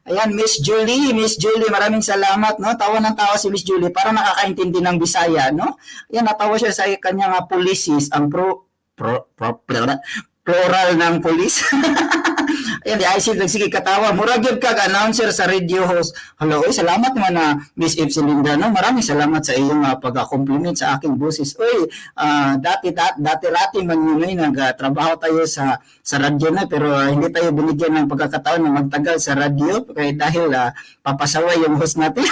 Ayan, Miss Julie. Miss Julie, maraming salamat, no? Tawa ng tawa si Miss Julie para nakakaintindi ng Bisaya, no? Ayan, natawa siya sa kanyang policies, ang pro, pro, pro, plural ng police. Ayan, di ay sige katawa. Murag gyud kag announcer sa radio host. Hello, oy, salamat man na Miss Ipsy Linda, no? Maraming salamat sa iyong pag-compliment sa aking boses. Oy, dati dati rati man yun ay nagtrabaho tayo sa radyo na, pero hindi tayo binigyan ng pagkakataon na magtagal sa radyo kaya dahil papasaway yung host natin.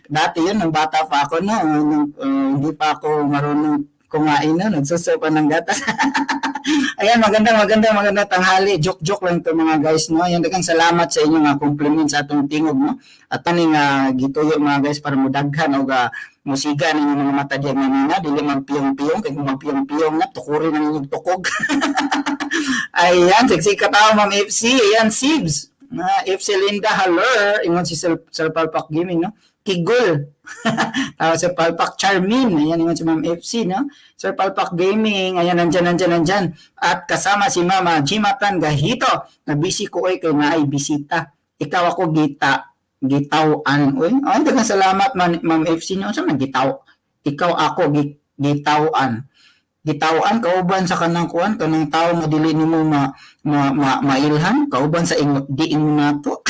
Dati yun, nung bata pa ako, no, nung, hindi pa ako marunong kumain, no, nagsuso pa ng gatas. Ayan, maganda, maganda, maganda tanghali. Joke-joke lang to mga guys, no? Ayan, daghang salamat sa inyong compliment sa atong tingog, no? At taning gituyo mga guys para mudaghan og musiga ninyo mga mata diyan nga nina, dili man piyong-piyong, kay kung magpiyong-piyong na, tukuri na ninyong tukog. Ayan, sexy katao Ma'am FC. Ayan, Sibs. Na FC Linda Haller, ingon si Sir Palpak Gaming, no? Kigol. Tawa Sir Palpak Charmin. Ayan, ingon si Ma'am FC, no? Sir Palpak Gaming, ayan, nandyan, nandyan, nandyan. At kasama si Mama Jimatan Gahito, na busy ko ay kay naay bisita. Ikaw ako gita, gitawan. Uy, ay, daghang salamat Ma'am FC, no? Sa man gitaw? Ikaw ako gitawan. Gitawan kauban sa kanang kuan, kanang tawo nga dili nimo ma, ma, ma, mailhan, kauban sa ingo, di ingo nato.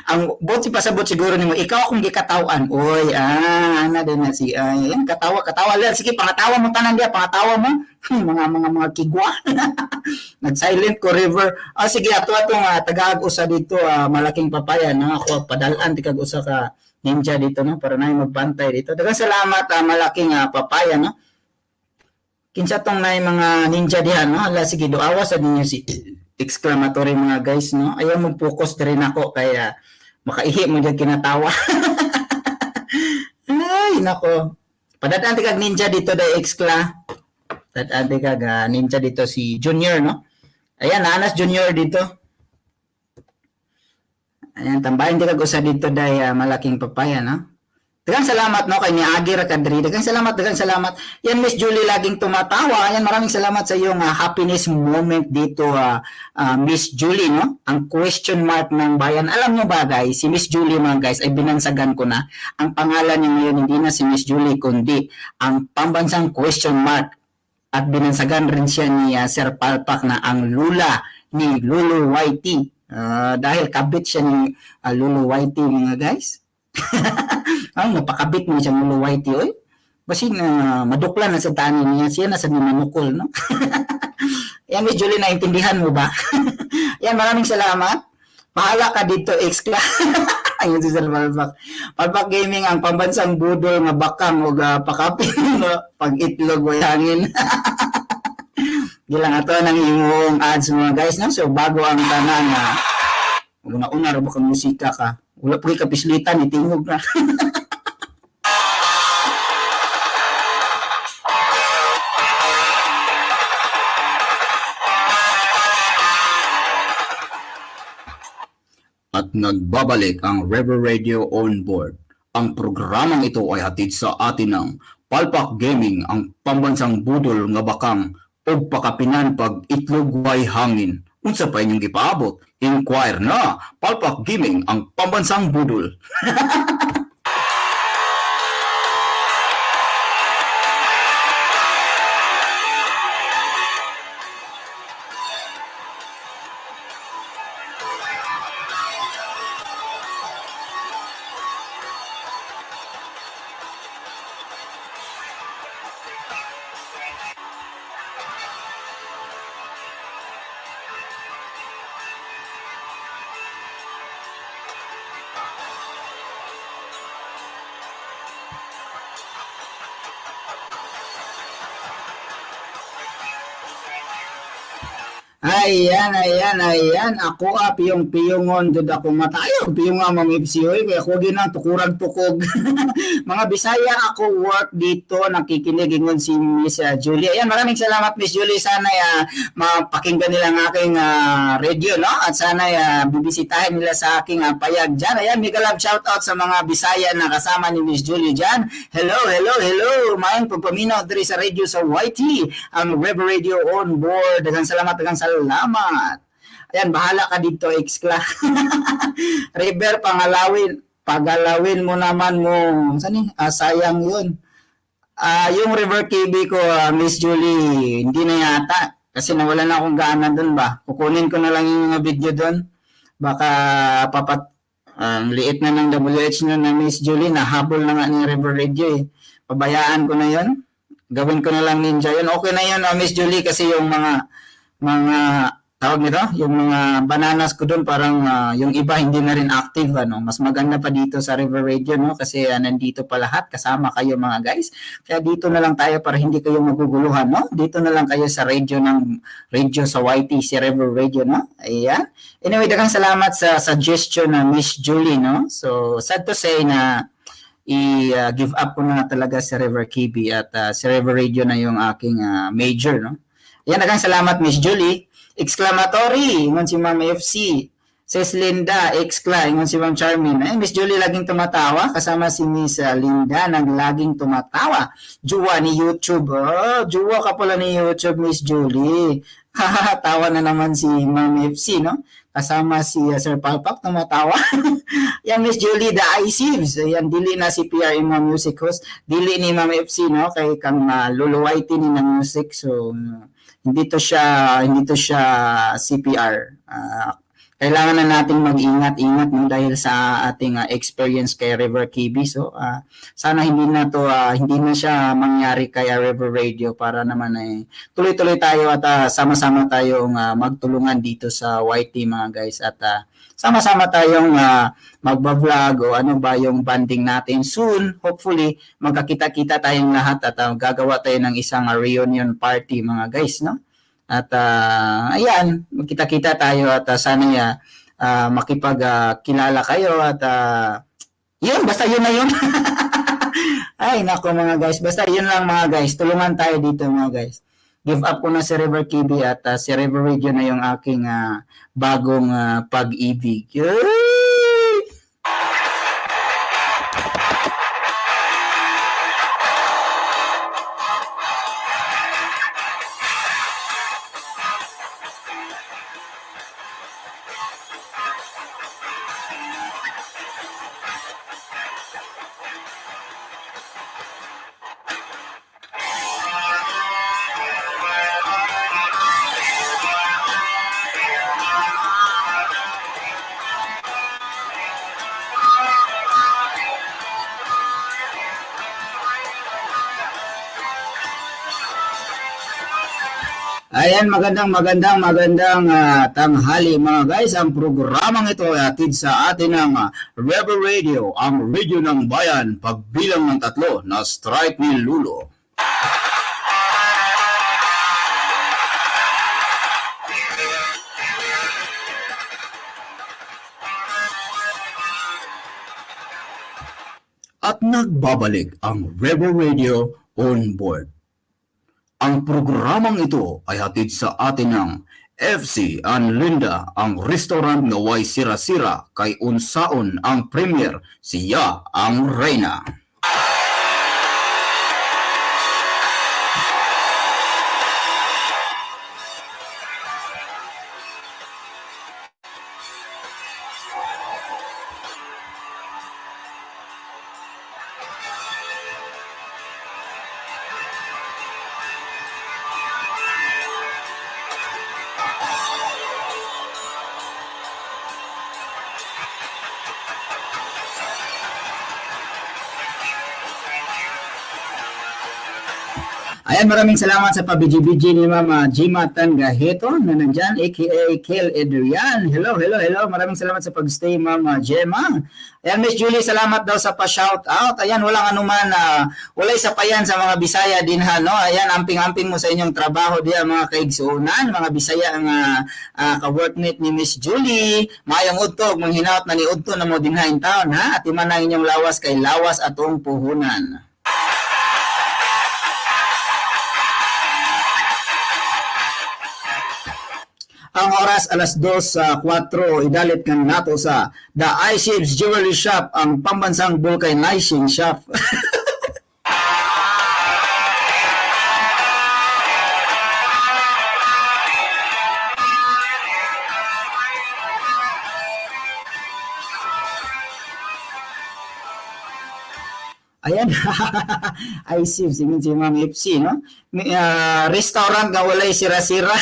Ang bot si pasabot siguro nimo, ikaw akong gikatawan. Oy, ana din na si ay, ayan, katawa, katawa lang. Sige, pangatawa mo tanan diya, pangatawa mo. Mga kigwa. Nag-silent ko river. Ah, sige, ato atong tagaag usa dito, malaking papaya na ako padalan ti kag usa ka ninja dito, no, para nay magbantay dito. Daghang salamat, malaking papaya, no. Kinsa tong nay mga ninja diha, no? Hala, sige, duawa sa ninyo si exclamatory mga guys, no? Ayaw mo focus diri nako kaya makaihi mo diyan kinatawa. Ay, nako. Padadaan ti kag ninja dito dai excla. Padadaan ti kag ninja dito si Junior, no? Ayan, Anas Junior dito. Ayan, tambahin ti kag usa dito dai malaking papaya, no? Daghang salamat, no, kay ni Agi ra kadri. Daghang salamat, daghang salamat. Yan, Miss Julie laging tumatawa. Ayan, maraming salamat sa iyong happiness moment dito, Miss Julie, no? Ang question mark ng bayan. Alam nyo ba, guys, si Miss Julie, mga guys, ay binansagan ko na. Ang pangalan niya ngayon hindi na si Miss Julie, kundi ang pambansang question mark. At binansagan rin siya ni Sir Palpak na ang lula ni Lulu YT. Dahil kabit siya ni Lulu YT, mga guys. Ang napakabit mo siyang Lulu YT, oy. Basin maduklan na sa tani niya, siya na sa manukol, no? Yan, Miss Julie, naintindihan mo ba? Yan, maraming salamat. Bahala ka dito, ex-cla. Ayun si Sir Palpak. Palpak Gaming, ang pambansang budol nga bakang o pakapin, no? Pag itlog o hangin. Gilang ato ng imong ads mga guys, no? So bago ang tanan na una-una ra ba kang musika ka. Wala pa kapislitan, itingog na. At nagbabalik ang River Radio On Board. Ang programang ito ay hatid sa atin ng Palpak Gaming, ang pambansang budol nga bakang og pakapinan pag itlog way hangin. Unsa pa inyong gipaabot? Inquire na! Palpak Gaming, ang pambansang budol. Ayan, ayan, ayan. Ako piyong-piyongon jud ako mata. Ayaw, piyong nga Ma'am FC oy. Kaya ako ginang tukurag tukog. Mga Bisaya ako work dito nakikinig ingon si Miss Julie. Ayan, maraming salamat, Miss Julie. Sana mapakinggan nila ang aking radio, no? At sana bibisitahin nila sa aking payag dyan. Ayan, mega love shout out sa mga Bisaya na kasama ni Miss Julie dyan. Hello, hello, hello. Maayong pagpaminaw diri sa radio sa YT, ang River Radio on board. Daghang salamat, daghang salamat. Ayan, bahala ka dito, Excla. River, pangalawin. Pagalawin mo naman mo. Saan ni? Ah, sayang yun. Yung River KB ko, Miss Julie, hindi na yata. Kasi nawala na akong gana doon ba? Kukunin ko na lang yung mga video doon. Baka papat ang liit na ng WH na na Miss Julie, nahabol na nga ni River Radio eh. Pabayaan ko na yun. Gawin ko na lang ninja yun. Okay na yun, Miss Julie, kasi yung mga tawag nito, yung mga bananas ko doon parang yung iba hindi na rin active, ano. Mas maganda pa dito sa River Radio, no, kasi nandito pa lahat kasama kayo, mga guys. Kaya dito na lang tayo para hindi kayo maguguluhan, no? Dito na lang kayo sa radio ng radio sa YT, si River Radio, no? Ayan. Anyway, daghang salamat sa suggestion na Miss Julie, no? So, sad to say na i-give up ko na talaga si River KB at si River Radio na yung aking major, no? Ayan, daghang salamat, Miss Julie. Exclamatory, ingon si Ma'am FC. Says Linda, excla, ingon si Ma'am Charmin. Ay, Miss Julie laging tumatawa, kasama si Miss Linda nang laging tumatawa. Juwa ni YouTube. Oh, juwa ka pala ni YouTube, Miss Julie. Tawa na naman si Ma'am FC, no? Kasama si Sir Palpak, tumatawa. Yan, Miss Julie, the ICs. Ayan, dili na si PR mga music host. Dili ni Ma'am FC, no? Kay kang Lolo Whitey ni ng music. So, hindi to siya CPR. Kailangan na nating mag-ingat-ingat, no, dahil sa ating experience kay River KB. So sana hindi na siya mangyari kay River Radio para naman ay tuloy-tuloy tayo at sama-sama tayong magtulungan dito sa YT, mga guys, at sama-sama tayong magba-vlog o ano ba yung banding natin soon. Hopefully magkakita-kita tayong lahat at gagawa tayo ng isang reunion party, mga guys, no? At ayan, magkita-kita tayo at sana makipagkilala kayo at yun, basta yun na yun. Ay, nako mga guys, basta yun lang, mga guys. Tulungan tayo dito, mga guys. Give up ko na si River KB at si River Radio na yung aking bagong pag-ibig. Yay! Ayan, magandang magandang magandang tanghali, mga guys. Ang programang ito ay hatid sa atin ng Rebel Radio, ang radio ng bayan. Pagbilang ng tatlo na strike ni Lulo. At nagbabalik ang Rebel Radio on board. Ang programang ito ay hatid sa atin ng FC and Linda, ang restaurant nga way sira-sira kay unsaon ang premier, siya ang reyna. Ayan, maraming salamat sa pabiji-biji ni Mama Jima Tangaheto na nandyan, aka Kel Adrian. Hello, hello, hello. Maraming salamat sa pag-stay, Mama Gemma. Ayan, Miss Julie, salamat daw sa pa-shout out. Ayan, walang anuman, walay sapayan sa mga Bisaya din ha, no? Ayan, amping-amping mo sa inyong trabaho diya, mga kaigsuonan, mga Bisaya ang ka-workmate ni Miss Julie. Mayong udtog, manghinaot na ni udto na mo dinha in town, ha? At iman ang inyong lawas kay lawas atong puhunan. Ang oras alas 2 sa 4, idalit kan nato sa The iShips Jewelry Shop, ang pambansang vulcanizing shop. Ayan, iShips, ingon si Ma'am FC, no? May, restaurant nga walay sira-sira.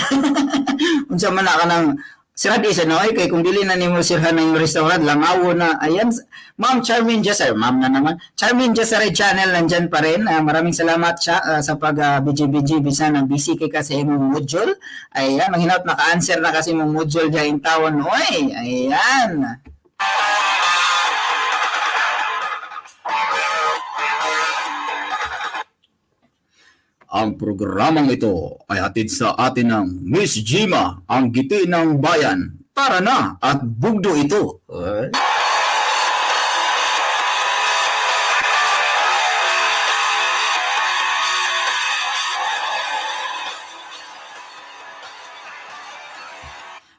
Unsa man na kanang sira di sa noy kay kung dili na nimo sirhan ang restaurant langawo na. Ayan, Ma'am Charmin Jasar, ma'am na naman. Charmin Jasar channel nandyan pa rin. Maraming salamat siya sa pag BG-BG bisan ang busy kay ka sa imong module. Ayan, manghinaot maka-answer na kasi imong module diya in tawon oy. Ayan. Ang programang ito ay hatid sa atin ng Miss Jima, ang giti ng bayan. Tara na at bugdo ito. Oy.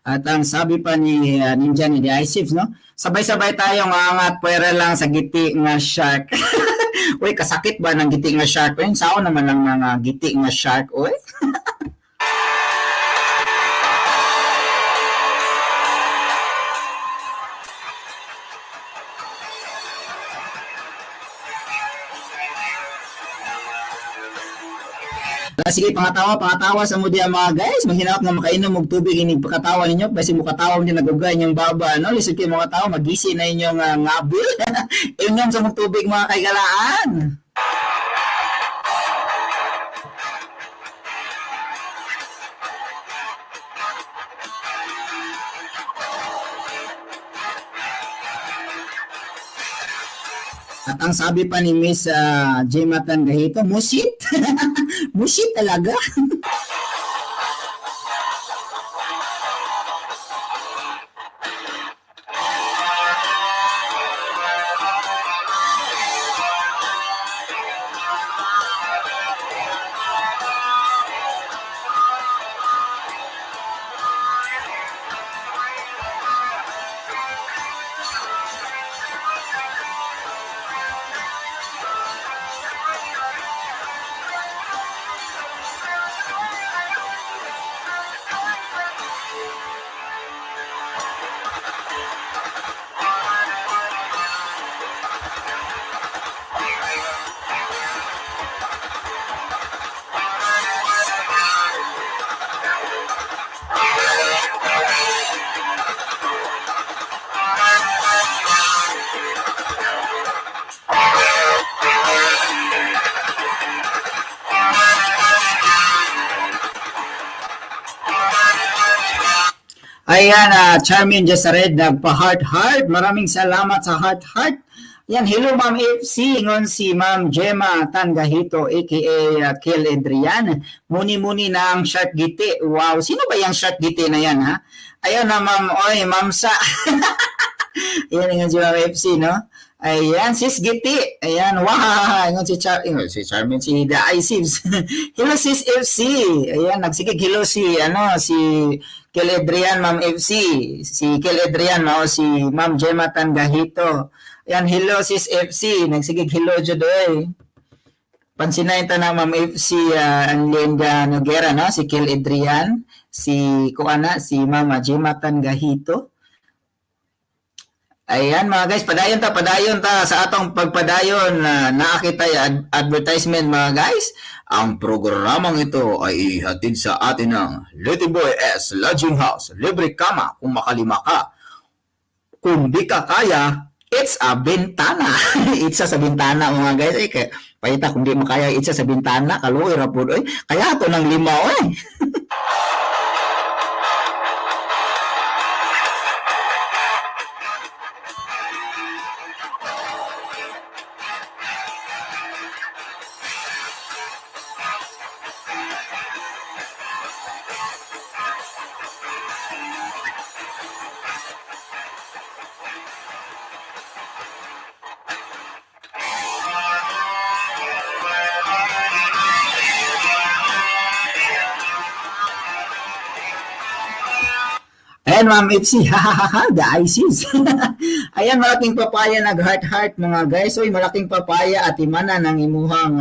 At ang sabi pa ni Ninja ni The Ice no? Sabay-sabay tayong angat, pwera lang sa giti nga shark. Uy, kasakit ba ng giti nga shark? Uy, sao naman lang mga giti nga shark, uy? Sige, pangatawa, pangatawa sa mo diya mga guys. Maghinaot nga makainom og tubig inig pagkatawa ninyo. Kasi mukatawa mo din nagugay inyong baba, no? Lisod kayo mga tao, magisi na inyong ngabil. Inom sa mong tubig mga kaigalaan. At ang sabi pa ni Miss Gemma Tangahito, musit. Musit talaga. Ayan, Charmin Jasared, nagpa-heart heart. Maraming salamat sa heart heart. Ayan, hello Ma'am FC, ngon si Ma'am Gemma Tangahito, aka Kel Adrian. Muni-muni na ang shark giti. Wow, sino ba yung shark giti na yan, ha? Ayan na Ma'am, oy, Ma'am Sa. Ayan, ingon si Ma'am FC, no? Ayan, Sis Giti. Ayan, wow. Ingon si ingon si Charmin, si The Isives. Hello, Sis FC. Ayan, nagsigig hello si, ano, si Kel Adrian, Ma'am FC. Si Kel Adrian, mao si Ma'am Gemma Tangahito. Ayan, hello Sis FC. Nagsigig hello jud oy. Pansinayin ta na Ma'am FC Anlinda Noguera, no? Si Kel Adrian, si kuana, si Mama Gemma Tangahito. Ayan mga guys, padayon ta sa atong pagpadayon na naakita advertisement mga guys. Ang programang ito ay ihatid sa atin ng Little Boy S Lodging House. Libre kama kung makalima ka. Kung di ka kaya, it's a bintana. It's a sa bintana mga guys. Ay, kaya, Paita kung di makaya itsa sa bintana, kaluoy ra pud oy. Kaya to ng lima oy. Ayan, Ma'am FC, ha the ISIS. Ayan, malaking papaya, nag-heart-heart mga guys. Uy, malaking papaya at imana ng imuhang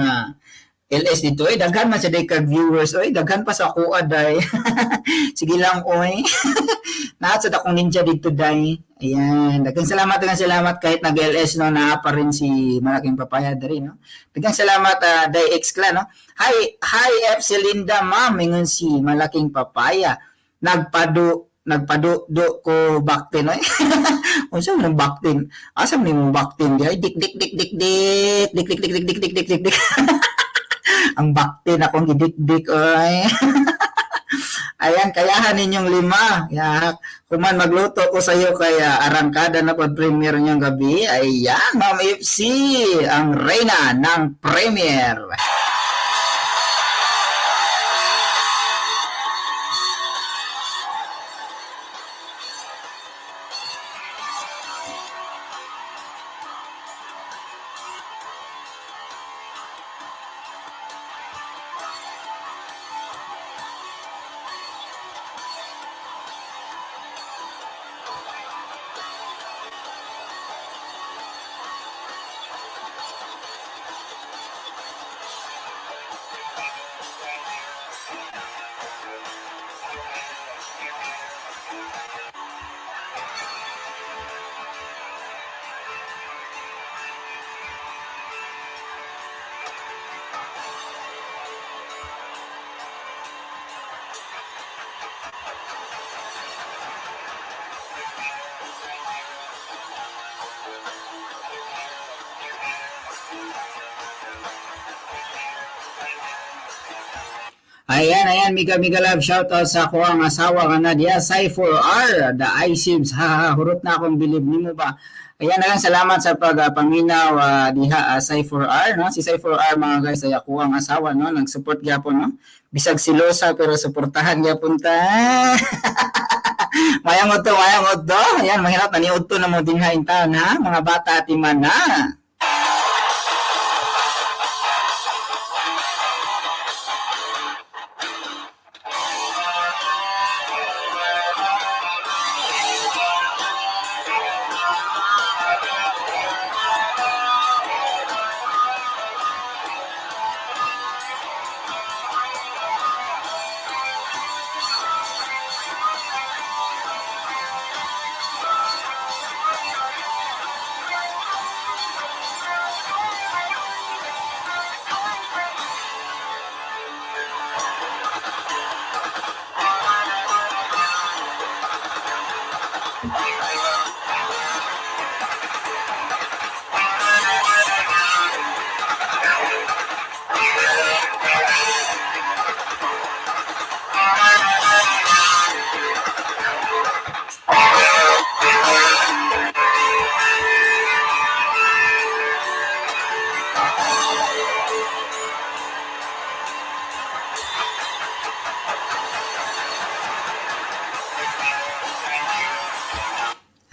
LS dito. Oy, daghan man sa day kag viewers. Oy, daghan pa sa kuha, day. Sige lang, oy. Naat sa akong ninja dito, day. Ayan, daghang salamat kahit nag-LS, no, naa pa rin si malaking papaya diri, no. Daghang salamat, day X Clan, no. Hi, hi FC Linda, ma'am, ingon si malaking papaya. Nagpadu do ko baktin oy. Unsa man ang baktin? Asa man imong baktin diay? Dik dik dik dik dik dik dik dik dik dik dik dik dik dik. Ang baktin akong gidikdik oy. Ayan, kayahan ninyong lima. Ya, kuman magluto ko sa iyo kaya arangkada na pag premiere niyong gabi. Ayan, Ma'am FC, ang reyna ng premiere. Ayan, ayan, mega mega love shoutout sa ako ang asawa nga Nadia Cypher R, the iSibs. Ha, ha, hurot na akong bilib nimo ba. Ayan, ayan, salamat sa pagpaminaw diha Cypher R, no? Si Cypher R mga guys ay ako ang asawa, no? Nag-support gyapon, no? Bisag silosa pero suportahan gyapon ta. Mayang udto, mayang udto. Ayan, mahirap na ni udto na mo dinha in town, ha? Mga bata at iman na.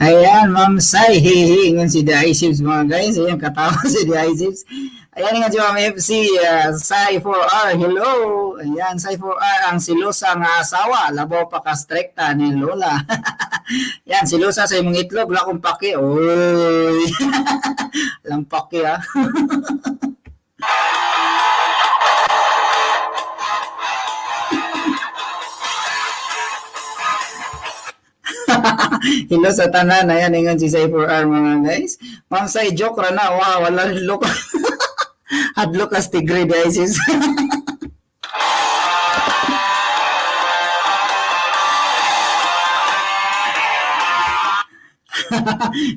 Ayan, Ma'am Sai, hihingon si The Isips mga guys. Ayan, katawa si The Isips. Ayan nga si Ma'am FC, Sai 4R, hello. Ayan, Sai 4R, ang silusa nga asawa, labaw pa ka-strikta ni Lola. Ayan, silusa sa imong itlog, wala kong paki. Oy, walang paki ah. Hello sa tanan. Ayan, ingon si Sai 4R mga guys. Ma'am Sai, joke ra na. Wow, wala look. Hadlok as tigre guys.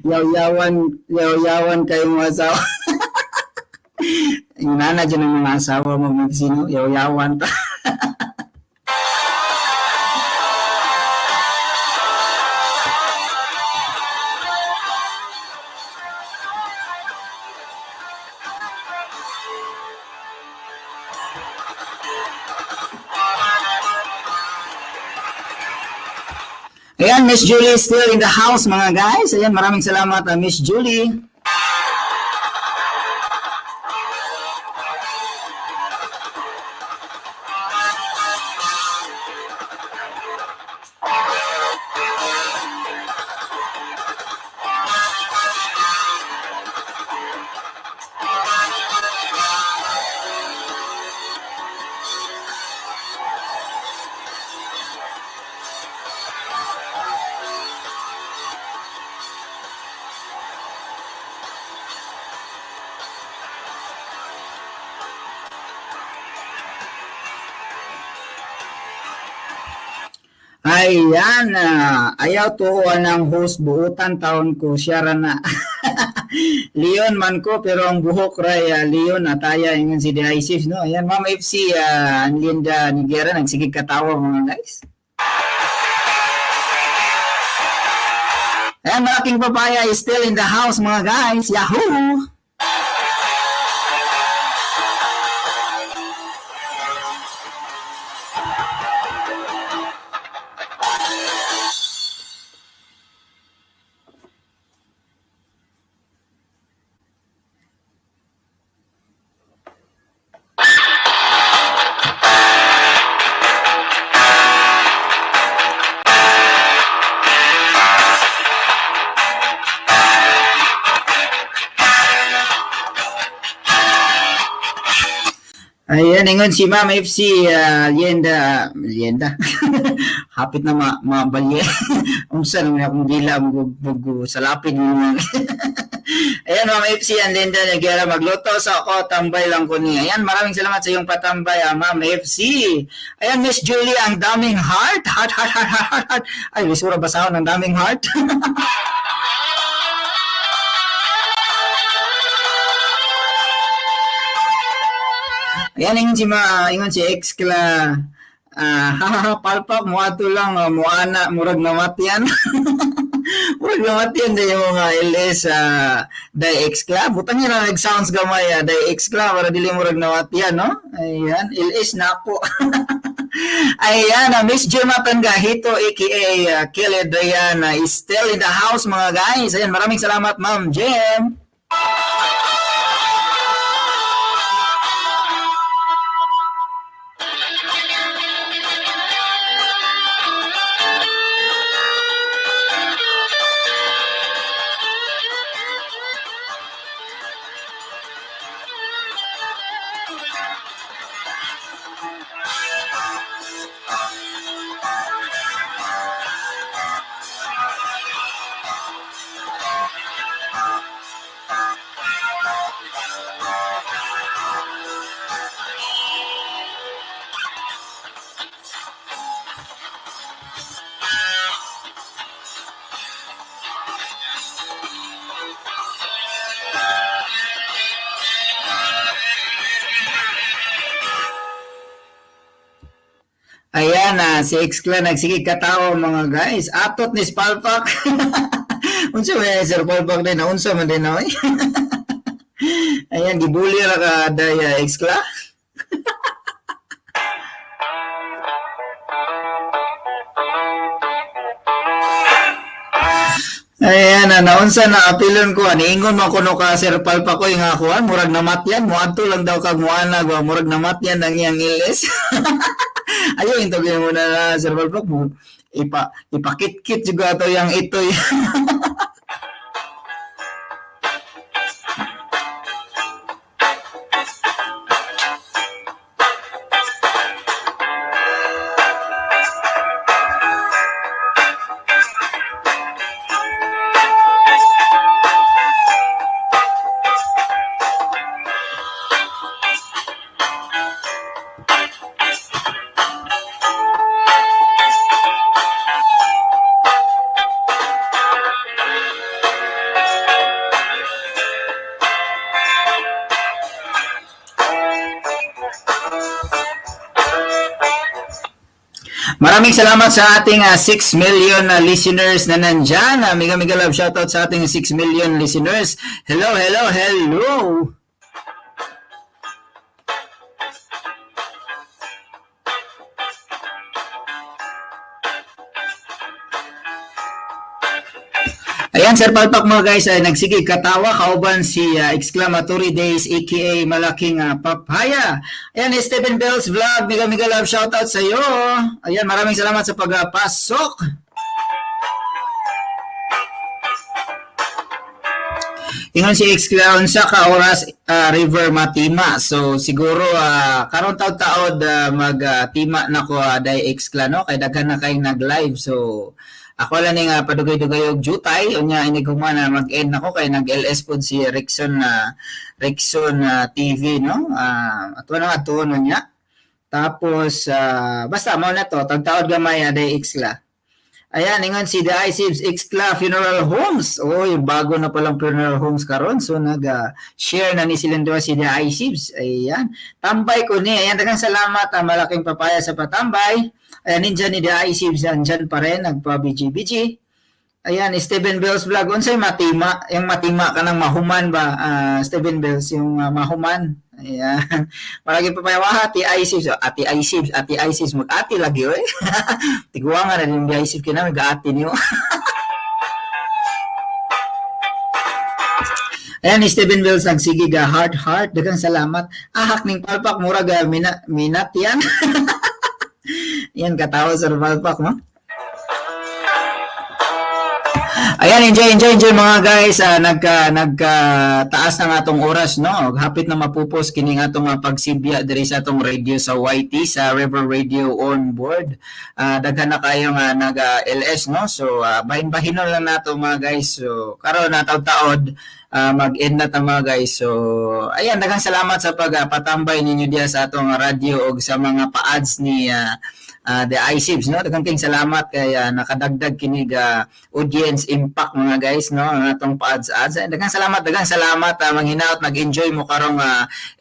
Yaw-yawan, yaw-yawan kayo mga asawa. Inana dyan ang mga asawa mo, mga sino, yaw-yawan ta. Ayan, Miss Julie is still in the house, mga guys. Ayan, maraming salamat, Miss Julie. Ayan, ayaw tuuan ang host buutan taon ko, siya ra na. Leon man ko, pero ang buhok ray, Leon ataya ingon si Dices, no? Ayan, Ma'am FC, Linda Niguera, nagsigig katawa mga guys. Ayan, malaking papaya is still in the house mga guys. Yahoo! Ayan, ingon si Ma'am FC, Lienda, Lienda. Hapit na mabalye. Unsa naman akong dila, salapid mo naman. Ayan, Ma'am FC, ang Linda Noguera, magluto sa ako, tambay lang ko niya. Ayan, maraming salamat sa iyong patambay, Ma'am FC. Ayan, Miss Julie, ang daming heart. Heart, heart, heart, heart, heart, heart. Ay, lisura basahon, ang daming heart. Ayan, ingon si ex kla, hahaha, palpak, muato lang, muana, murag namatyan. Murag namatyan din yung mga LS, day ex kla. Butang yun ang nag-sounds gamay, day ex kla, para dili murag namatyan, no? Ayan, LS na ako. Ayan, Miss Gemma Pangahito, aka Kelly Diana, is still in the house, mga guys. Ayan, maraming salamat, Ma'am Jem. Ayan na, si X-Clan nagsige katao mga guys. Atot ni Spalpak. Unsa man Sir Palpak din, unsa man din oy. Ayan, gibuli ra ka day X-Clan. Ayan na, naunsa na apilon ko ani ingon man kuno ka Sir Palpak ko nga kuan, murag namatyan, moadto lang daw kag moana, murag namatyan ang iyang ilis. Ayaw, interview mo na Sir Palpak mo. Ipakit-kit juga ato yang itoy. Maraming salamat sa ating 6 million na listeners na nandyan. Mega mega love shoutout sa ating 6 million listeners. Hello, hello, hello! Ayan, Sir Palpak, mga guys, ay nagsige katawa kauban si Exclamatory Days aka Malaking Papaya. Ayan, Stephen Bells Vlog, mega mega love shoutout sa iyo. Ayan, maraming salamat sa pagpasok. Ingon si Excla, unsa ka oras River Matima. So siguro karon taud-taod mag-tima na ko day Excla, no, kay daghan na kay nag-live. So ako lang ni nga padugay-dugay og jutay, unya inig human na mag-end nako kay nag-LS pod si Rickson na Rickson TV, no. Ato na ato no niya. Tapos basta mao na to, tagtaod gamay day Excla. Ayan, ingon si The ICIBS Excla Funeral Homes. Oh, yung bago na palang funeral homes karon. So nag-share na ni silang duha si The ICIBS. Ayan. Tambay ko ni. Ayan, daghang salamat, Malaking Papaya, sa patambay. Ayan, ninja ni The ICIBS andyan pa rin, nagpa-BG-BG. Ayan, Steven Bells Vlog. Unsay matima? Yung matima ka ng mahuman ba? Steven Bells, yung mahuman. Ayan. Malaking Papaya, wah, Ate ICIBS. Oh, Ate ICIBS, Ate ICIBS. Mag-ate lagi, oy. Tiguangan na din guys, if kina mag-ate niyo. Ayan, ni Steven Wells nagsige ga heart heart. Daghang salamat. Ahak ning palpak mura ga mina, minat yan. Yan katawa sa palpak mo. Ayan, enjoy, enjoy, enjoy mga guys. Nagka taas na nga atong oras, no? Hapit na mapupos kini nga atong pagsibya diri sa atong radio sa YT, sa River Radio on board. Daghan na kayo nga nag LS, no? So, bahin-bahinon lang nato mga guys. So, karon na taod-taod, mag-end na ta mga guys. So, ayan, daghang salamat sa pagpatambay ninyo diya sa atong radio og sa mga pa-ads ni The ICIBS, no? Daghang kayong salamat kay nakadagdag kini audience impact mga guys, no? Ang atong pa-ads ads. Ay, daghang salamat, manghinaot nag-enjoy mo karong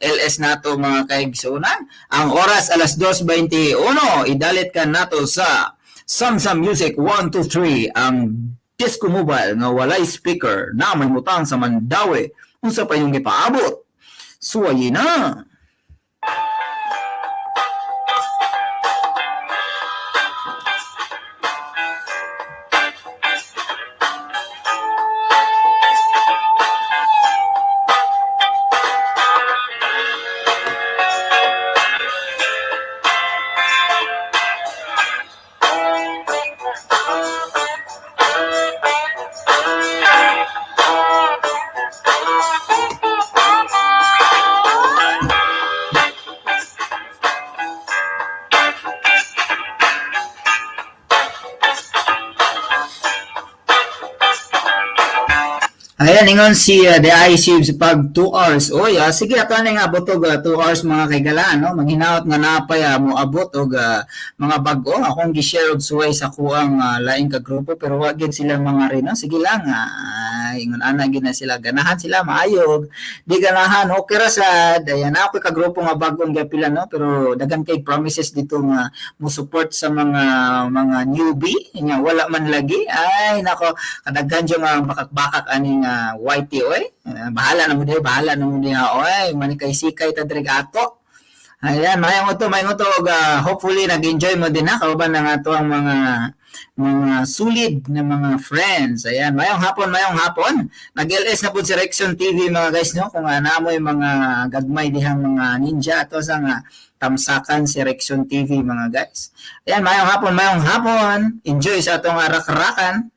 LS nato mga kaigsunan. Ang oras alas 2:21, idalit ka nato sa Samsam Music 1 2 3, ang disco mobile nga walay speaker na may mutang sa Mandaue. Unsa pa yung gipaabot? Suwayi na. Ayan, ingon si The ICIBS pag 2 hours. Oy, sige, ato na nga abot og 2 hours mga kaigalaan, no? Manghinaot nga napay mo abot og mga bag-o. Akong gi-share og suway sa kuang laing ka grupo pero wa gyud sila mga rin, no? Sige lang, ingon ana gyud na sila. Ganahan sila maayog. Di ganahan, okay ra sad. Ayan, ako ka grupo nga bag-ong gapila, no? Pero daghan kay promises dito nga mo support sa mga newbie. Nya wala man lagi. Ay nako, kadaghan jud nga bakak-bakak aning YT oy. Bahala na mo diha, bahala na mo diha oy. Manikay sikay ta diri ato. Ayan, mayong uto og hopefully nag-enjoy mo din ha kauban ng ato ang mga solid na mga friends. Ayan, mayong hapon, mayong hapon. Nag-LS na po si Rexon TV mga guys, no? Kung naamoy mga gagmay dihang mga ninja ato sa nga tamsakan si Rexon TV mga guys. Ayan, mayong hapon, mayong hapon. Enjoy sa atong rakrakan.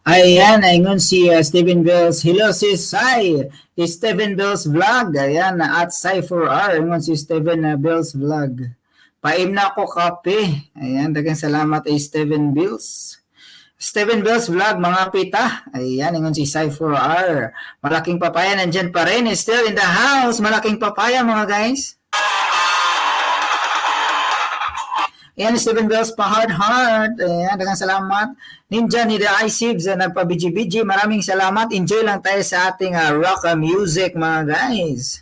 Ayan, ayun si Steven Bills. Hello si Sai. Steven Bills Vlog. Ayan, at Sai4R. Ayun si Steven Bills Vlog. Paim na ako kape. Ayan, daghang salamat ay Steven Bills. Steven Bills Vlog, mga pita. Ayan, ingon si Sai4R. Malaking papaya nandyan pa rin. Still in the house. Malaking papaya, mga guys. Ayan, Steven Bells pa heart heart. Ayan, daghang salamat. Ninja ni The iSibs na nagpa-BG-BG. Maraming salamat. Enjoy lang tayo sa ating rock music, mga guys.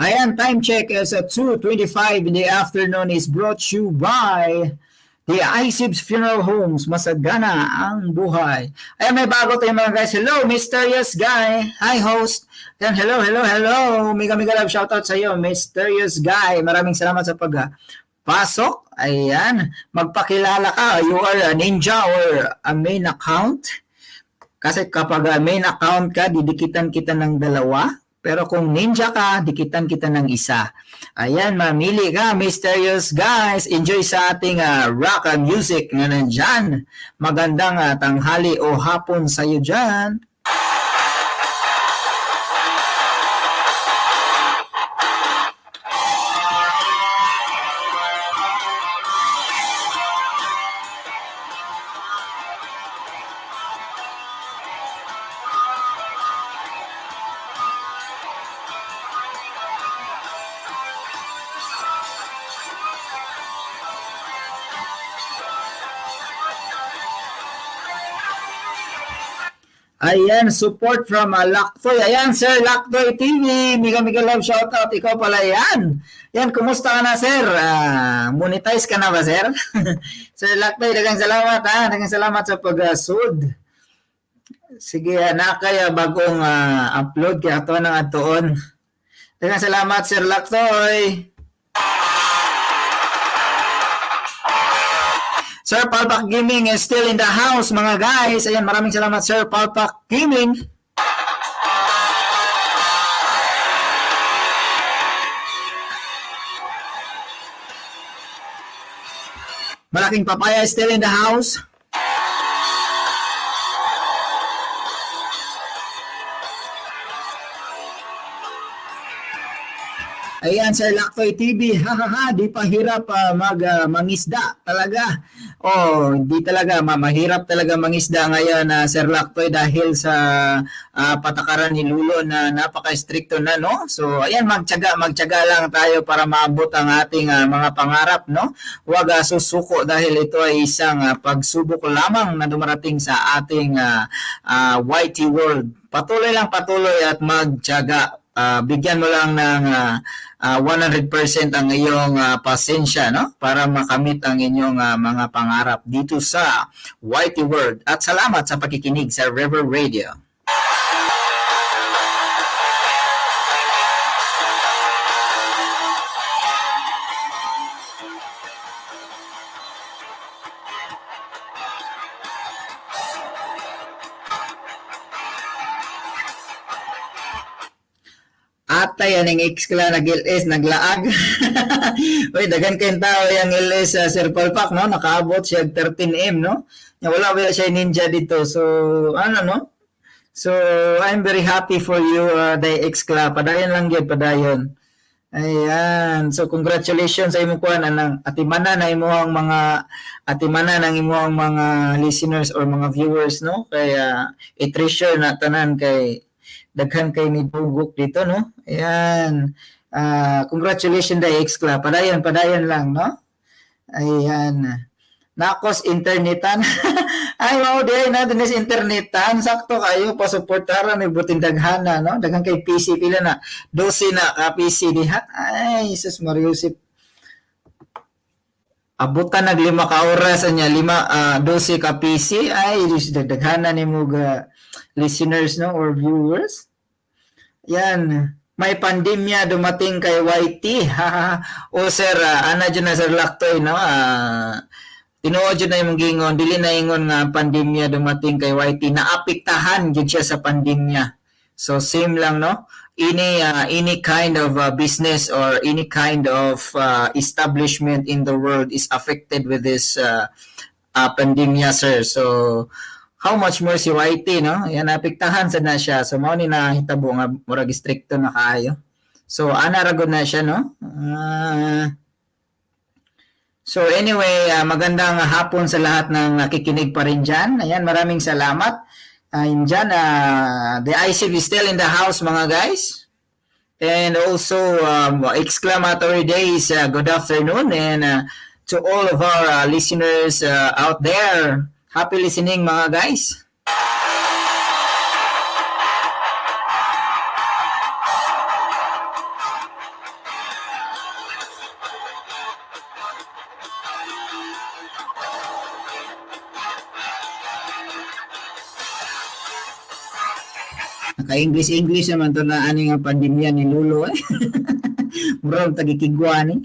Ayan, time check is at 2:25 in the afternoon is brought to you by the iSibs Funeral Homes. Masagana ang buhay. Ayan, may bago tayo, mga guys. Hello, Mysterious Guy. Hi, host. Ayan, hello, hello, hello. Mega, mega love shoutout sa iyo, Mysterious Guy. Maraming salamat sa pag pasok. Ayan, magpakilala ka. You are a ninja or a main account. Kasi kapag main account ka, didikitan kita ng dalawa. Pero kung ninja ka, dikitan kita ng isa. Ayan, mamili ka, Mysterious Guys. Enjoy sa ating rock and music na nandyan. Magandang tanghali o hapon sa iyo dyan. Ayan, support from Laktoy. Ayan, Sir Laktoy TV. Mega mega love shoutout. Ikaw pala yan. Yan, kumusta ka na, sir? Monetize ka na ba, sir? Sir Laktoy, daghang salamat ha. Daghang salamat sa pag-sud. Sige, na kaya bagong upload kaya ato ng atuon. Daghang salamat, Sir Laktoy. Sir Palpak Gaming is still in the house, mga guys. Ayan, maraming salamat, Sir Palpak Gaming. Malaking papaya is still in the house. Ayan, Sir Laktoy TV, ha ha ha, di pa hirap mangisda talaga. Oh, di talaga, mahirap talaga mangisda ngayon na Sir Laktoy dahil sa patakaran ni Lulo na napaka-stricto na, no? So, ayan, magtiyaga, magtiyaga lang tayo para maabot ang ating mga pangarap, no? Huwag susuko dahil ito ay isang pagsubok lamang na dumarating sa ating YT world. Patuloy lang, patuloy at magtiyaga. Bigyan mo lang ng 100% ang iyong pasensya, no, para makamit ang inyong mga pangarap dito sa YT World. At salamat sa pakikinig sa River Radio. Atay aning ex-clan nag LS naglaag. Uy, daghan kayong tao yang LS sa Sir Palpak, no? Nakaabot siya 13M, no? Nya wala wala siya ninja dito. So, ano, no? So, I'm very happy for you, the ex-clan. Padayon lang gyud, padayon. Ayan. So, congratulations sa imong kuan anang atimanan na imong mga atimanan ang imong mga listeners or mga viewers, no? Kaya i-treasure na tanan kay daghan kay ni dugok dito, no? Ayan. Congratulations dai ex-club. Padayon, padayon lang, no? Ayan. Nakos internetan. Ay, mao di ay na sa internetan. Sakto kayo pasuportaran ni buting daghana, no? Daghan kay PC pila na 12 na ka PC diha. Ay, Jesus Mariusip. Abutan nag 5 ka oras anya 5 12 ka PC. Ay, daghana nimo ga listeners, no, or viewers. Yan. May pandemya dumating kay YT. O sir, ana dyan na Sir Laktoy, no? Tinuod dyan na imong gingon, dili na ingon nga pandemya dumating kay YT. Naapektahan jud siya sa pandemya. So same lang, no? Any kind of business or any kind of establishment in the world is affected with this pandemya, sir. So how much more si YT, no? Yan, apektahan sad na siya. So mao ni nahitabo nga murag strikto na kaayo. So ana ra gud na siya, no? So anyway, magandang hapon sa lahat ng nakikinig pa rin dyan. Ayan, maraming salamat. Ayun dyan, the ICF is still in the house, mga guys. And also, exclamatory days, good afternoon. And to all of our listeners out there, happy listening, mga guys. Naka-English-English naman to na ani nga pandemya ni Lulo eh. Murag tagikigwa ni.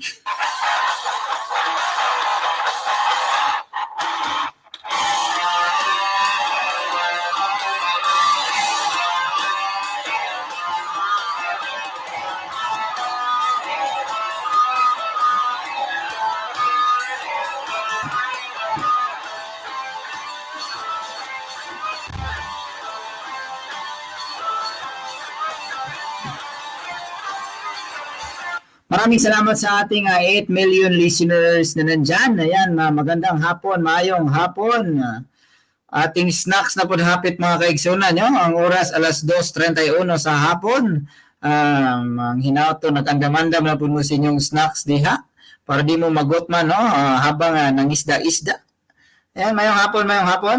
Maraming salamat sa ating 8 million listeners na nandyan. Ayan, magandang hapon, maayong hapon. Ating snacks na po hapit, mga kaigsunan. Nyo. Ang oras alas 2:31 sa hapon. Ang hinaot, nag-andam-andam na po mo sa inyong snacks diha para di mo magutman, no, habang nangisda-isda. Ayan, mayong hapon, mayong hapon.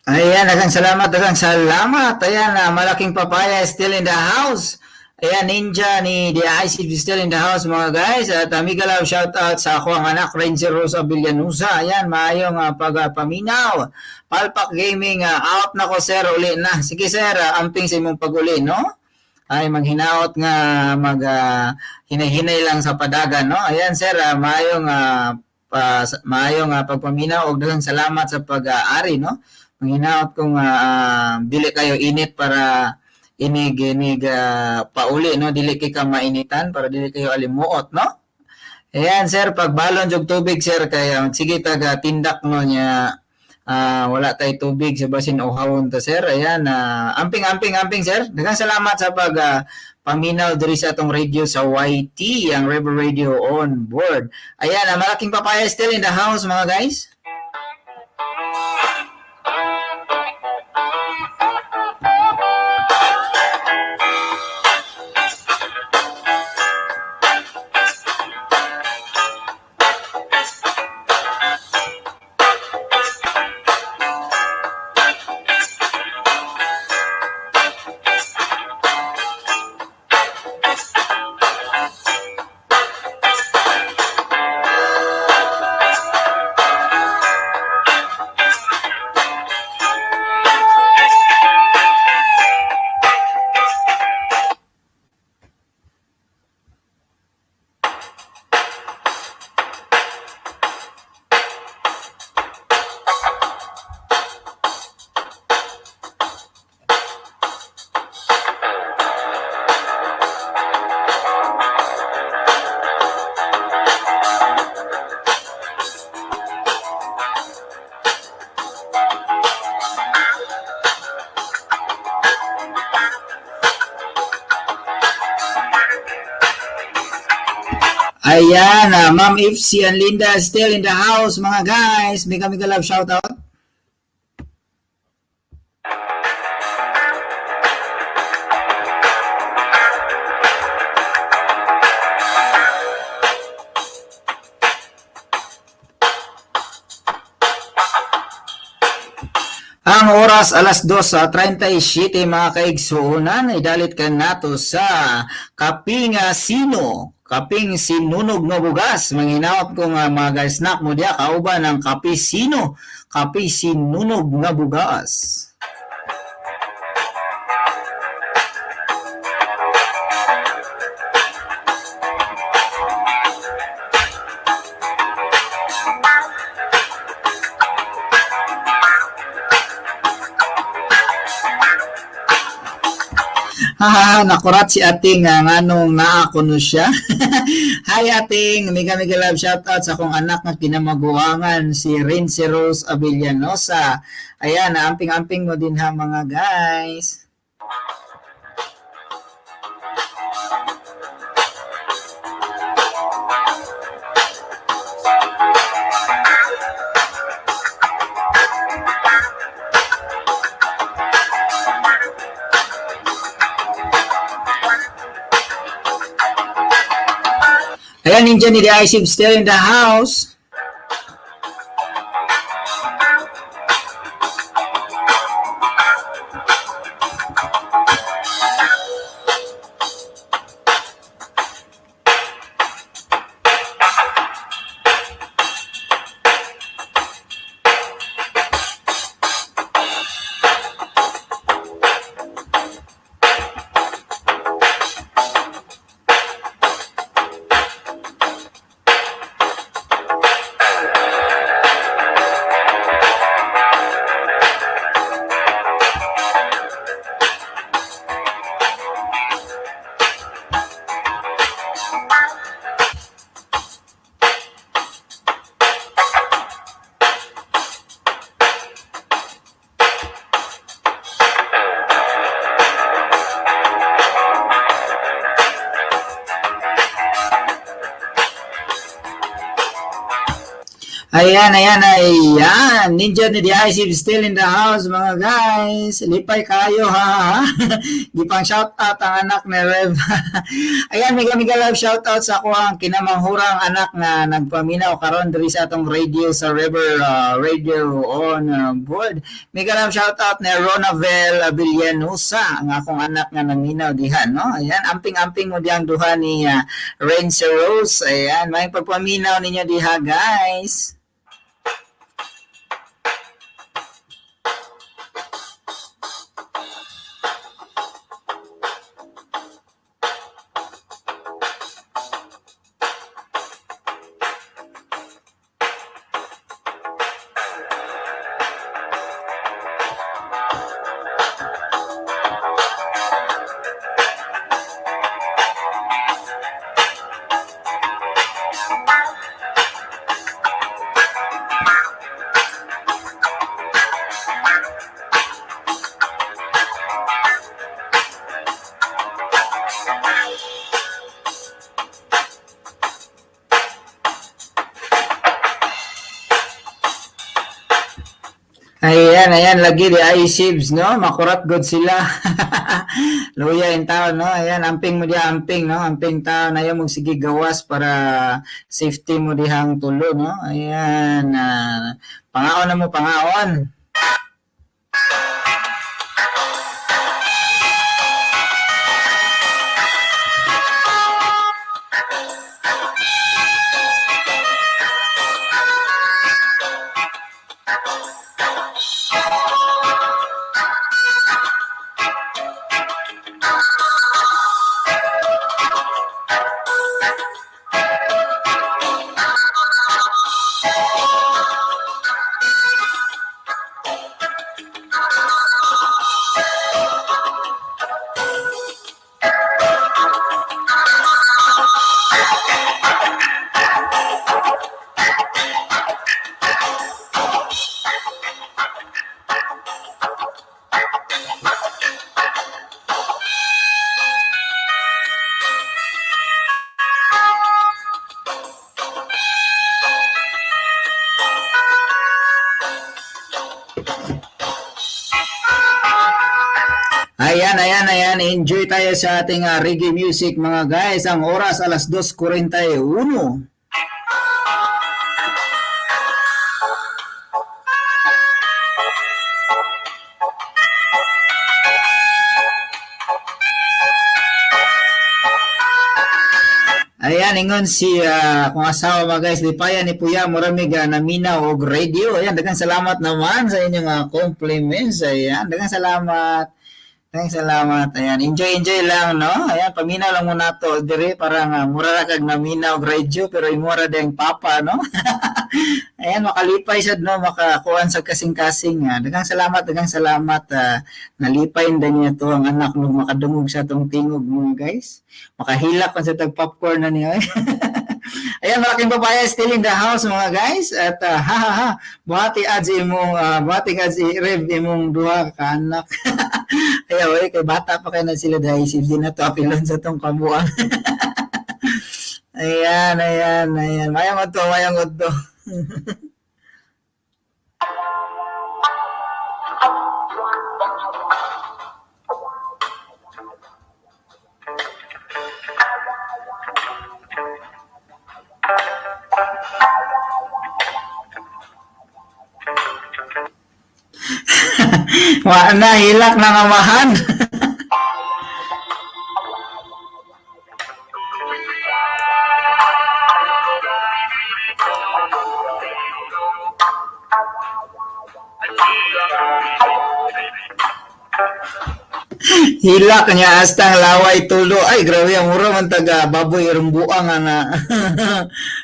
Ayan, daghang salamat, daghang salamat. Ayan, malaking papaya is still in the house. Ayan, Ninja ni The ICF is still in the house, mga guys. At mega love shout out sa ako ang anak, Ranger Rosa Villanusa. Ayan, maayong pagpaminaw. Palpak Gaming, out na ko, sir, uli na. Sige sir, amping sa imong pag-uli, no? Ay, manghinaot nga mag hinay-hinay lang sa padagan, no? Ayan, sir, maayong pagpaminaw og daghang salamat sa pag-ari, no? Manghinaot kung dili kayo init para inig inig pauli, no? Dili kay ka mainitan para dili kayo alimuot, no? Ayan, sir, pagbalon jug tubig, sir, kay sige taga tindak, no, nya wala tay tubig sa basin uhawon ta, sir. Ayan, amping amping amping, sir. Daghang salamat sa pag paminaw diri sa atong radio sa YT, ang River Radio on board. Ayan, malaking papaya still in the house, mga guys. Ayan, Ma'am Ifsi and Linda still in the house, mga guys. Mega mega love shout out. Ang oras 2:37, mga kaigsuonan, idalit ka nato sa kaping sino, kaping sinunog nga bugas. Manghinaot ko nga mga snack mo diya kauban ng kape sino, kape sinunog nga bugas. Haha, nakurat si ating nganong naa kuno siya. Hi ating, mega mega love shout out sa akong anak nga kinamaguangan si Rincy Rose Abellanosa. Ayan, amping-amping mo din ha, mga guys. Ayan, Ninja ni The Isib still in the house. Ayan, ayan, ayan. Ninja ni The Isib still in the house, mga guys. Lipay kayo, ha? Gipang shout out ang anak ni Rev. Ayan, mega mega love shout out sa ako ang kinamanghurang anak na nagpaminaw karon diri sa atong radio sa River Radio on board. Mega love shout out ni Ronavel Villanusa, ang akong anak nga naminaw diha, no? Ayan, amping-amping mo diyang duha ni Renzo Rose. Ayan, may pagpaminaw ninyo diha, guys. Ayan, ayan, lagi di ay sibs, no? Makurat good sila. Luya in town, no? Ayan, amping mo diha, amping, no? Amping taon, ayaw mong sige gawas para safety mo dihang tulo, no? Ayan, pangaon na mo, pangaon. Ayan, ayan, ayan. Enjoy tayo sa ating reggae music, mga guys. Ang oras, alas 2:41. Ayan, ingon si kung asawa, mga guys, lipayan ni Puya, muramig naminaw og radio. Ayan, daghang salamat naman sa inyong compliments. Ayan, daghang salamat. Daghang salamat. Ayan, enjoy, enjoy lang, no? Ayan, paminaw lang muna to. Dire, parang mura ra kag naminaw og radio, pero imura din papa, no? Ayan, makalipay sad, no? Makakuan sa kasing-kasing. Daghang salamat, daghang salamat. Nalipay din niya to ang anak nung makadungog sa tong tingog, mga guys. Makahilak man sa tag popcorn na niya. Ayan, malaking papaya still in the house, mga guys. At ha ha ha, buhati ads imong buhati ads i-rev imong duha ka anak. Ayan, oy, kay bata pa kay na sila dahil di na to apilon sa tong kabuang. Ayan, ayan, ayan. Mayang udto, mayang udto. Wa na, hilak na ngamahan. Hilak niya hasta ang laway tulo. Ay, grabe ang mura man taga baboy rumbuang nga na.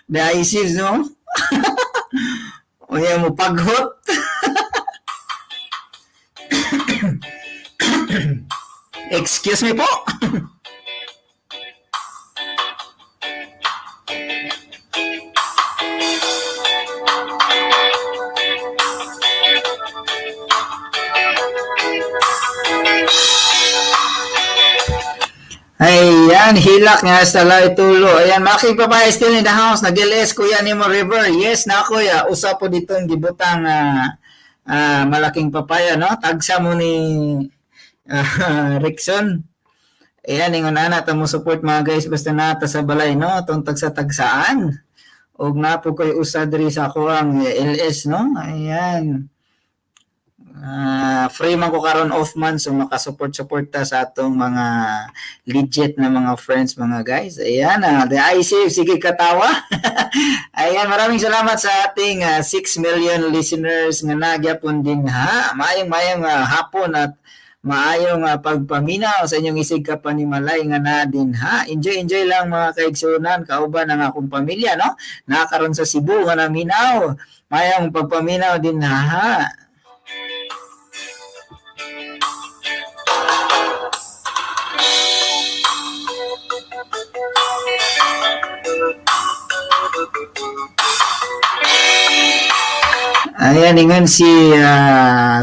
The ISIS, no? O yan mo paghot. Excuse me po. Ayan, hilak nga sa laway tulo. Ayan, making papaya still in the house. Nag-LS, Kuya Nemo River. Yes na, kuya. Usa po dito ang gibutang malaking papaya, no? Tagsa mo ni Rickson. Ayan, ingon na ta mo support, mga guys, basta nata sa balay, no? Atong tagsa-tagsaan. Og napo ko'y usa diri sa ako ang LS, no? Ayan. Free man ko karon, off man, so maka-support-support ta sa atong mga legit na mga friends, mga guys. Ayan, the IC sige katawa. Ayan, maraming salamat sa ating 6 million listeners nga nagyapon din ha. Maayong maayong hapon at maayong pagpaminaw sa inyong isig kapanimalay nga na din ha. Enjoy enjoy lang, mga kaigsunan, kauban ang akong pamilya, no? Nakaron sa Cebu nga naminaw. Maayong pagpaminaw din ha. Ayan, ingon si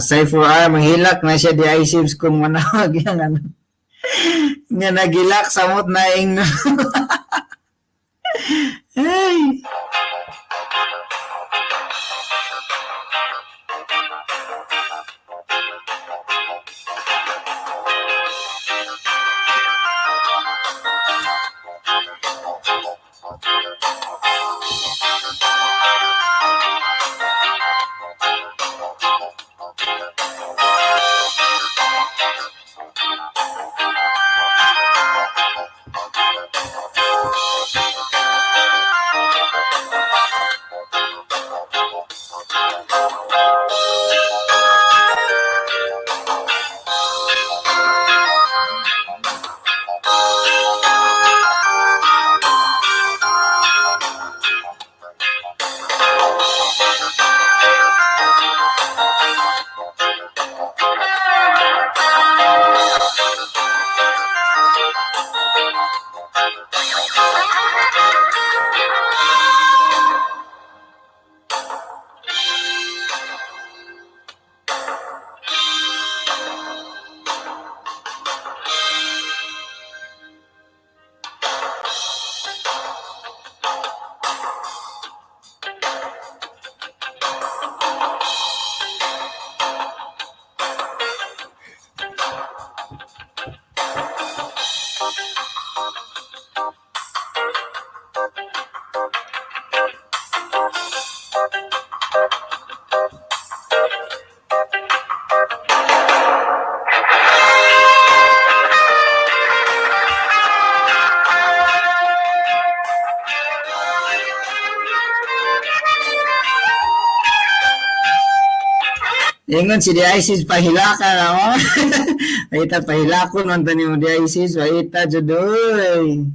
Cypher R, manghilak na siya di ISIPS kung manawag yung ano. Nga nagilak, samot na ing. Ay! Ingon si DICs pahilaka na mo. Ay ta pahilakon man tani mo DICs, waita jud oy.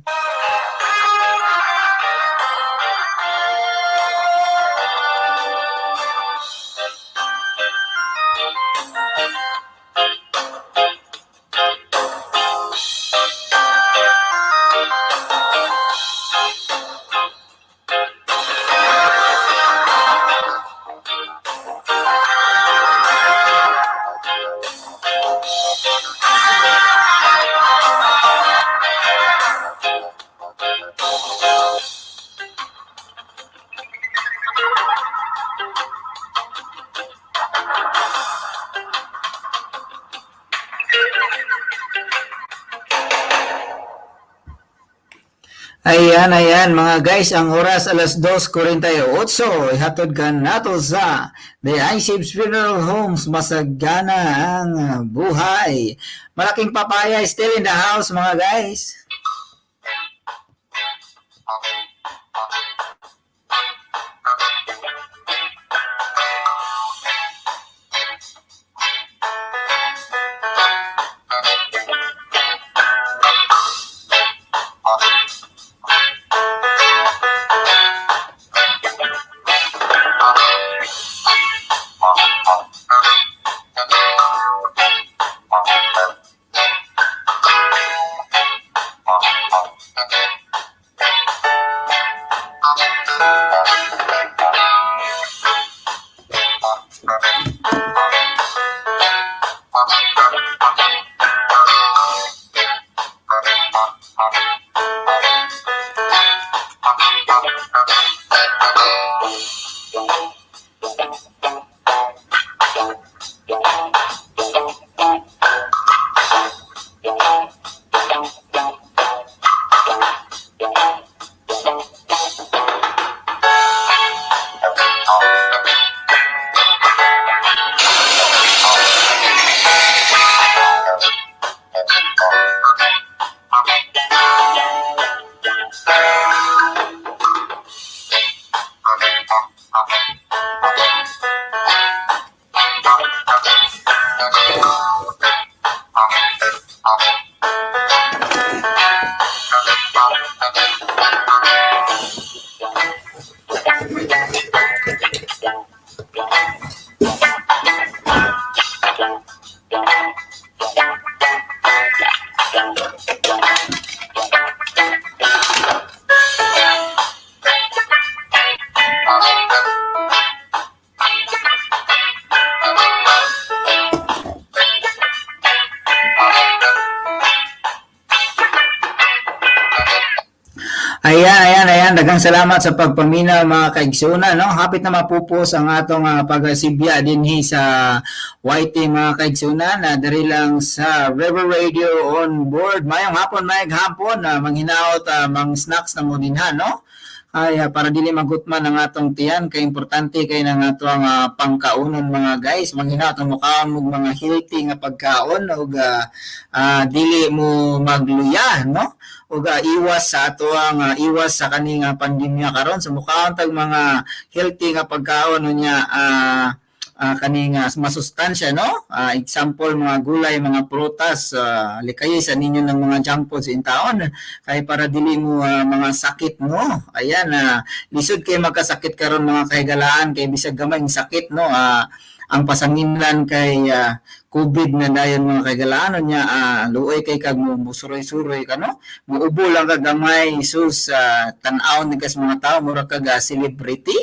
Ayan, ayan mga guys, ang oras alas 2:48. Ihatod ka nato sa The iSaves Funeral Homes, masagana ang buhay. Malaking papaya is still in the house, mga guys. Ayan, ayan, ayan. Daghang salamat sa pagpaminaw, mga kaigsunan, no? Hapit na mapupos ang atong pagsibya dinhi sa YT, mga kaigsunan, na diri lang sa River Radio on board. Mayong hapon, mayong hapon, manghinaot, mang snacks na mo dinha, no? Ay, para dili magutman ang atong tiyan, kay importante kay nang atong pangkaunon, mga guys. Manghinaot ang mukaon mo mga healthy nga pagkaon ug dili mo magluya, no? Ug iwas sa atoang iwas sa kaning pandemya karon. So mukaon tag mga healthy nga pagkaon unya kaning masustansya, no? Example, mga gulay, mga prutas, likay sa ninyo ng mga junk foods in taon kay para dili mo mga sakit, no? Ayan, lisod kay magkasakit karon, mga kahigalaan, kay bisag gamay ang sakit, no? Ang pasanginlan kay COVID na dayon, mga kahigalaan. Nya luoy kay kag mo musuroy-suroy ka, no? Muubo lang ka gamay, sus, tan-aw ni kas mga tao, mura kag celebrity.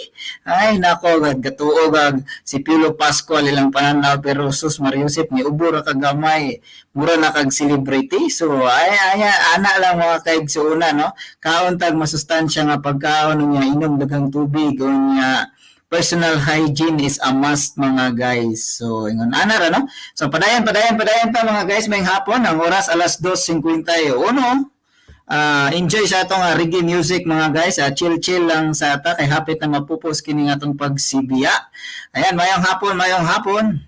Ay nako, gatuo gag si Pilo Pascual ilang pananaw, pero sus Mariusip, ni ubo ra ka gamay, mura na kag celebrity. So ay ay ana lang, mga kaigsuuna, no? Kaon tag masustansya nga pagkaon, unya inom daghang tubig, unya personal hygiene is a must, mga guys. So ingon ana ra, no? So padayon, padayon, padayon pa, mga guys. May hapon, ang oras alas 2:51. Enjoy sa atong reggae music, mga guys. Chill chill lang sa ata kay hapit na mapupos kini nga atong pagsibiya. Ayan, mayong hapon, mayong hapon.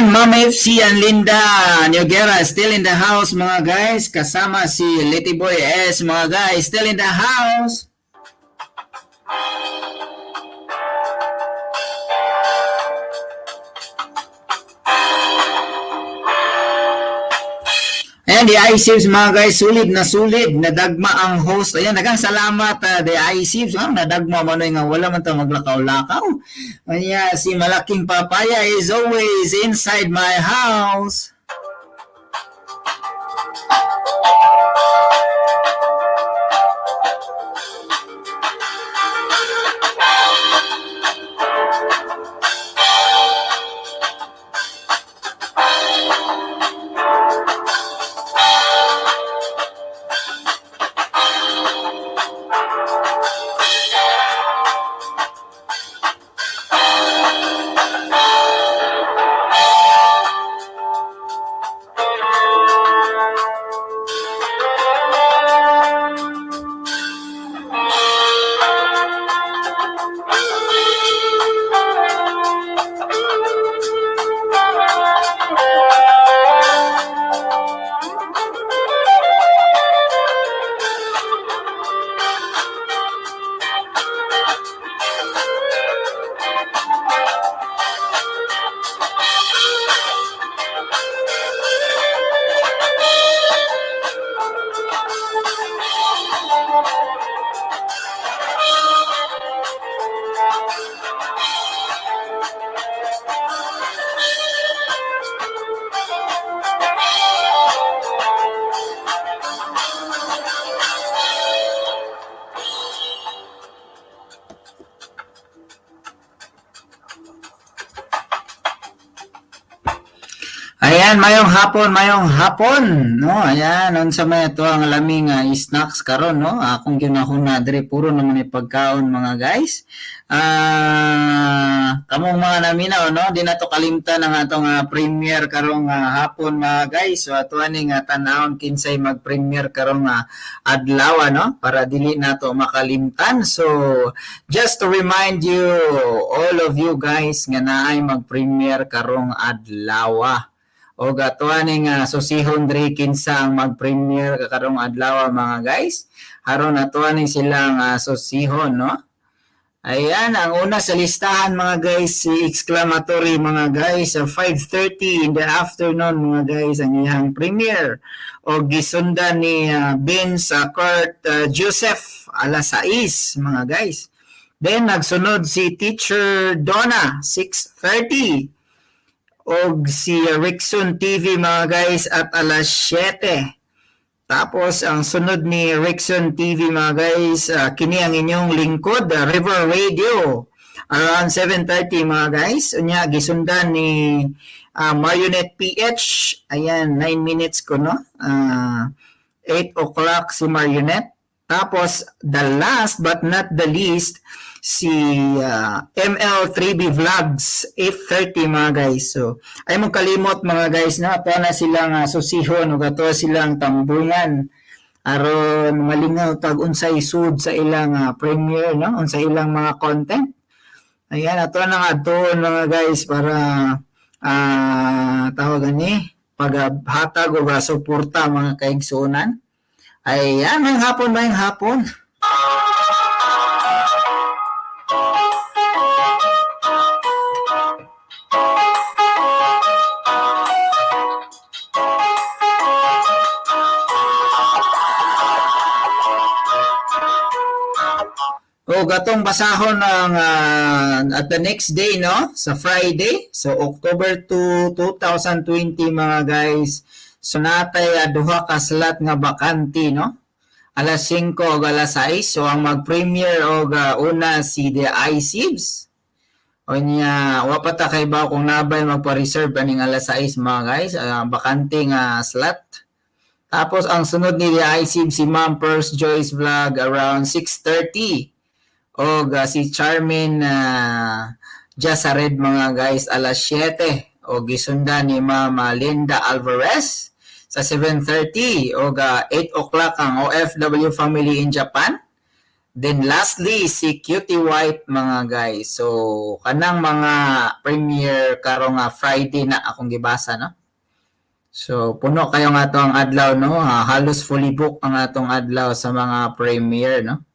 Ayan, Ma'am FC and Linda Nyoguera still in the house, mga guys. Kasama si Letty Boy S, mga guys, still in the house. Ayan, the iSaves, mga guys, sulit na sulit. Nadagma ang host. Ayan, daghang salamat, the iSaves. Ah, nadagma man nga wala man ta maglakaw-lakaw. Ayan, si Malaking Papaya is always inside my house. Ayan, mayong hapon, no? Ayan, unsa may ato ang laming snacks karon, no? Akong ginahuna diri puro naman ni pagkaon, mga guys. Kamong mga naminaw, no? Di na to kalimtan ang atong premiere karong hapon, mga guys. So ato ani nga tan-awon kinsay mag-premiere karong adlaw, no? Para dili nato makalimtan. So just to remind you, all of you guys, nga naay mag-premiere karong adlaw. O ato ning susihon diri kinsa ang mag-premiere karong adlaw, mga guys. Aron ato ning silang susihon, no? Ayan, ang una sa listahan, mga guys, si Exclamatory, mga guys, sa 5:30 in the afternoon, mga guys, ang iyang premiere. O gisundan ni Vince Kurt Joseph alas 6, mga guys. Then nagsunod si Teacher Donna 6:30 og si Rickson TV, mga guys, at alas 7. Tapos ang sunod ni Rickson TV, mga guys, kini ang inyong lingkod, River Radio, around 7:30, mga guys. Unya gisundan ni Marionette PH, ayan, 9 minutes ko, no? 8 o'clock si Marionette. Tapos the last but not the least, si ML3B Vlogs, 8:30, mga guys. So ay mo kalimot, mga guys, no, ato na silang susihon ug ato silang tambungan aron malingaw tag unsay sud sa ilang premiere, no, unsay ilang mga content. Ayan, ato na nga adtuon, mga guys, para tawag ani paghatag og suporta, mga kaigsuonan. Ayan, mayong hapon, mayong hapon. O gatong basahon ang at the next day, no, sa Friday, so October 2, 2020, mga guys. So natay duha ka slot nga bakante, no? Alas 5 ug alas 6. So ang mag-premiere og una si The iSibs. Unya wa pa ta kay kung nabay magpa-reserve aning alas 6, mga guys, bakante nga slot. Tapos ang sunod ni The iSibs si Ma'am First Joyce Vlog around 6:30. Og si Charmin Jasared, mga guys, alas 7. O gisundan ni Ma'am Linda Alvarez sa 7:30 o 8 o'clock ang OFW family in Japan. Then lastly, si Cutie White, mga guys. So kanang mga premiere karong Friday na akong gibasa, no? So puno kayo nga atong adlaw, no? Halos fully book ang atong adlaw sa mga premiere, no?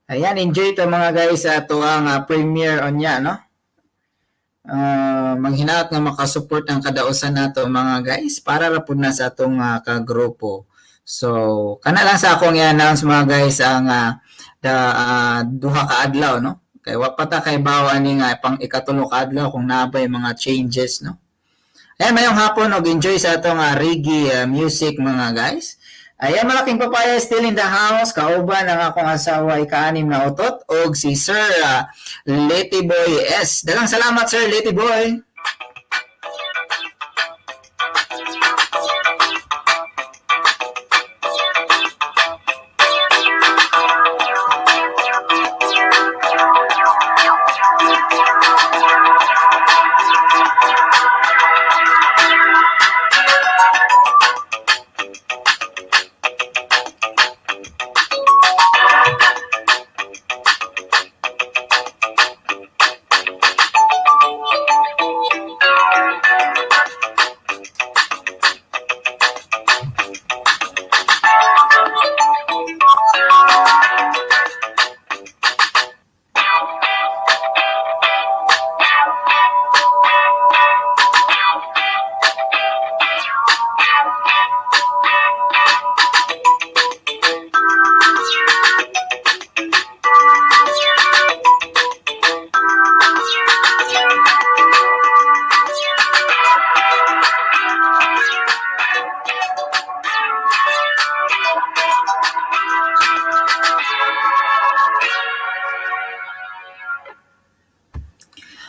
Ayan, enjoy to, mga guys, sa ato ang premiere unya, no? Manghinaot nga makasupport ang kadausan nato, mga guys, para ra pud na sa atong kagrupo. So kana lang sa akong i-announce, mga guys, ang the duha ka adlaw, no? Kay wa pa ta kay bawa ani nga pang ikatulo ka adlaw kung naa bay mga changes, no? Ayan, mayong hapon og enjoy sa atong reggae music, mga guys. Ayan, Malaking Papaya still in the house. Kauban ang akong asawa, ika-anim na utot, og si Sir Letty Boy S. Daghang salamat, Sir Letty Boy.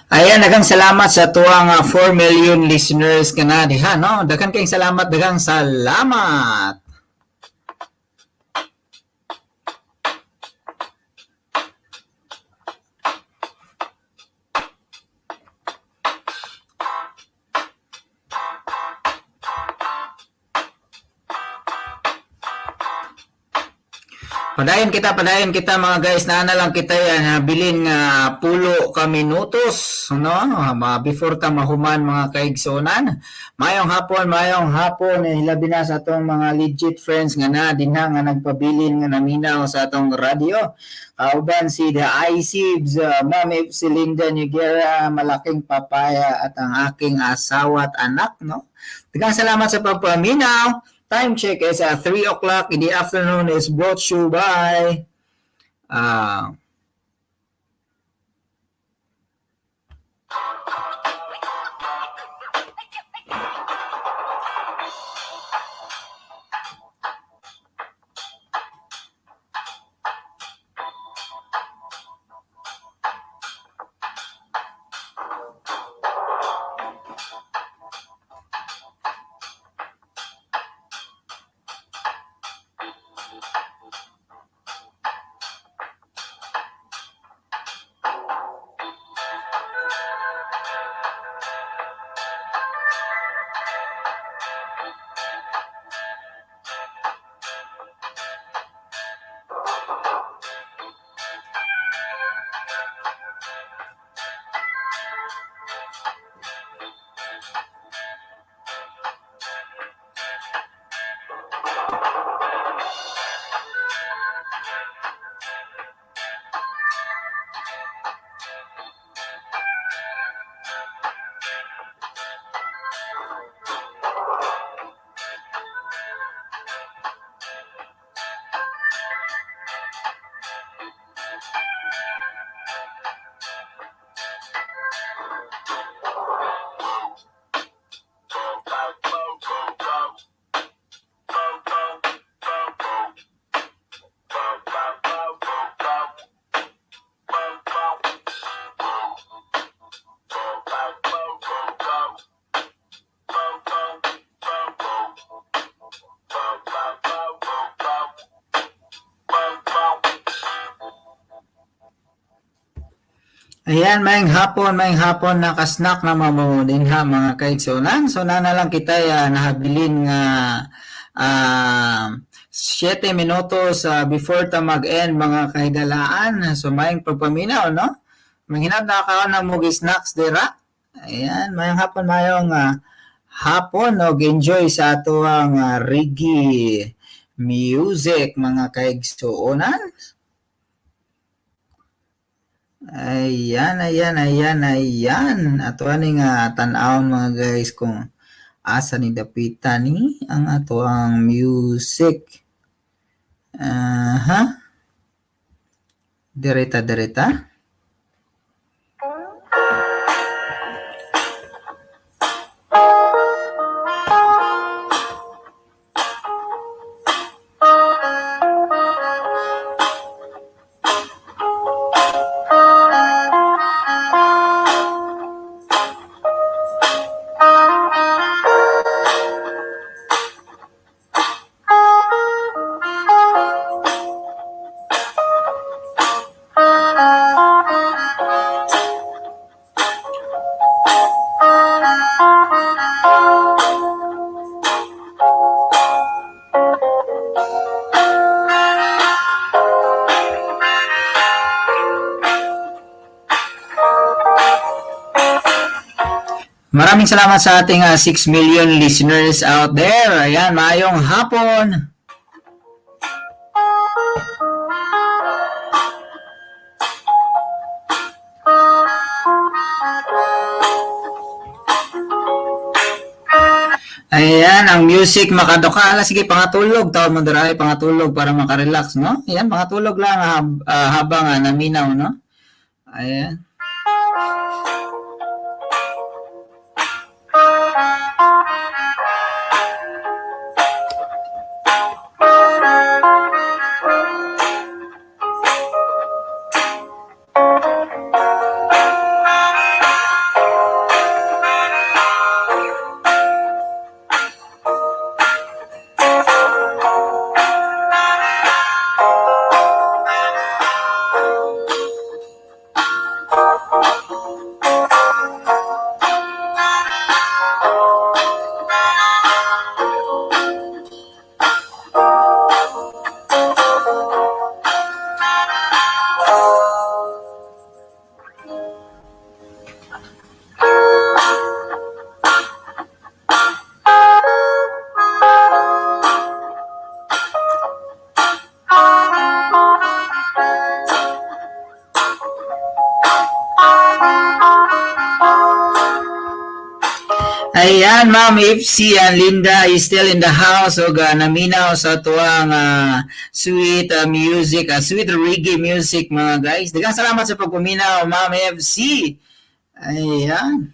Ayan, daghang salamat sa tuwang 4 million listeners kana diha, no? Daghan kayong salamat, daghang salamat. Padayon kita, mga guys, naa na lang kita yan, bilin nga 10 ka minutos, no? Before ta mahuman, mga kaigsuonan. Mayong hapon, hilabi na sa atong mga legit friends nga na dinha nga nagpabilin nga naminaw sa atong radyo. Kauban si The iSibs, Ma'am si Linda Niguera, Malaking Papaya at ang aking asawa at anak, no? Daghang salamat sa pagpaminaw. Time check is at 3 o'clock in the afternoon is brought to you by Ayan, mayong hapon, nakasnack na mamamudin ha, mga kaigsunan. So na lang kita nahabilin nga 7 minutos before ta mag-end, mga kahigalaan. So maayong pagpaminaw, no? Manghinat na ka na mo snacks dira. Ayan, mayong hapon, mayong hapon og enjoy sa atoang reggae music, mga kaigsuonan. Ayan, ayan, ayan, ayan. Ato ani nga tan-awon, mga guys, kung asa ni dapita ni ang atoang music. Aha. Direta, direta. Maraming salamat sa ating 6 million listeners out there. Ayan, maayong hapon. Ayan, ang music makaduka. Ala, sige, pangatulog. Tawag mo dira, pangatulog para makarelax, no? Ayan, pangatulog lang habang naminaw, no? Ayan. Ayan, Ma'am Ipsy and Linda is still in the house og naminaw sa tuang sweet music, sweet reggae music, mga guys. Daghang salamat sa pagpaminaw, Ma'am FC. Ayan.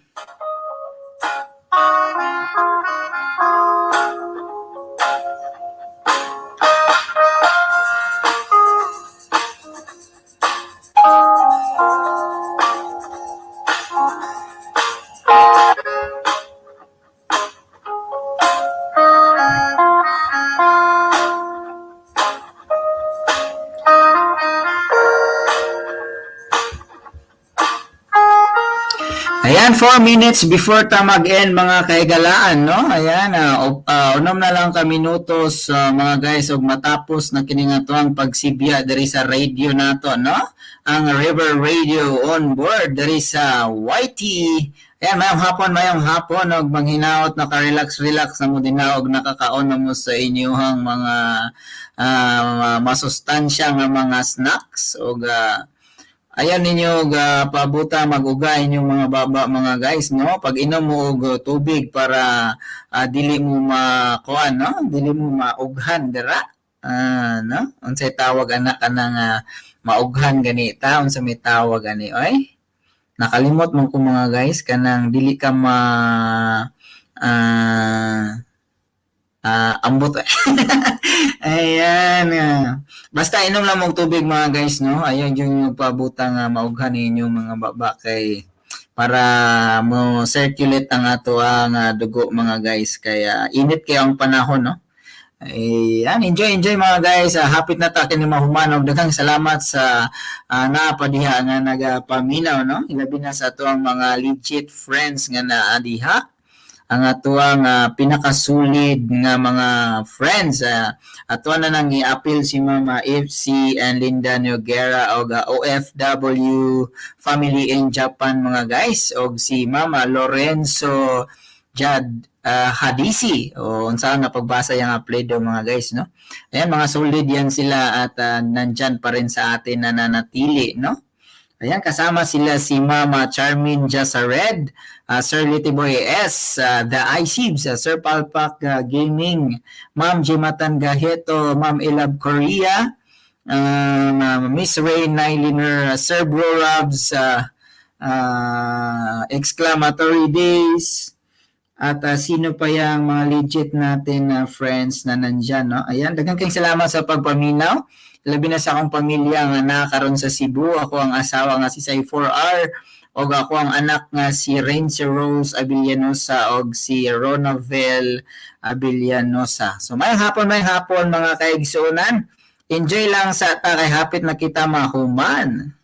Ayan, 4 minutes before ta mag-end, mga kahigalaan, no? Ayan, unom na lang ka minutos, mga guys, og matapos na kini nga tuang pagsibya diri sa radio nato, no? Ang River Radio on board diri sa YT. Ayan, mayong hapon, og manghinaot naka-relax relax na mo dinha og nakakaon na mo sa inyong mga masustansya nga mga snacks og ayan ninyo ga pabuta mag-uga inyong mga baba, mga guys, no? Pag inom mo og tubig para dili mo makuan, no? Dili mo maughan dira, no? Unsay tawag ana kanang maughan ganita? Unsa may tawag ani oy? Nakalimot man ko, mga guys, kanang dili ka ma ambot. Ayan. Basta inom lang mong tubig, mga guys, no? Ayan yung pabuta nga maughan ninyong mga baba kay para mo circulate ang ato ang dugo, mga guys, kaya init kayo ang panahon, no? Ayan, enjoy, enjoy, mga guys. Hapit na ta kini mahuman og daghang salamat sa naa pa diha nga nagapaminaw, no? Ilabi na sa ato ang mga legit friends nga naa diha. Ang atuang pinakasulid nga mga friends. Ato na nang i-appeal si Mama FC and Linda Noguera og OFW family in Japan, mga guys, og si Mama Lorenzo Jad Hadisi o unsa nga pagbasa yang apelyido, mga guys, no? Ayan, mga solid yan sila at nandyan pa rin sa atin na nanatili, no? Ayan, kasama sila si Mama Charmin Jasared, Sir Litiboy S, The iSibs, Sir Palpak Gaming, Ma'am Jimatan Gaheto, Ma'am Ilab Korea, Miss Ray Nyliner, Sir Bro Robs, Exclamatory Days, at sino pa yung mga legit natin na friends na nandyan, no? Ayan, daghang kayong salamat sa pagpaminaw. Labi na sa akong pamilya nga nakaroon sa Cebu. Ako ang asawa nga si Sai 4R og ako ang anak nga si Renzo Rose Abilianosa og si Ronavel Abilianosa. So may hapon, mga kaigsuonan. Enjoy lang sa ta kay hapit na kita mahuman.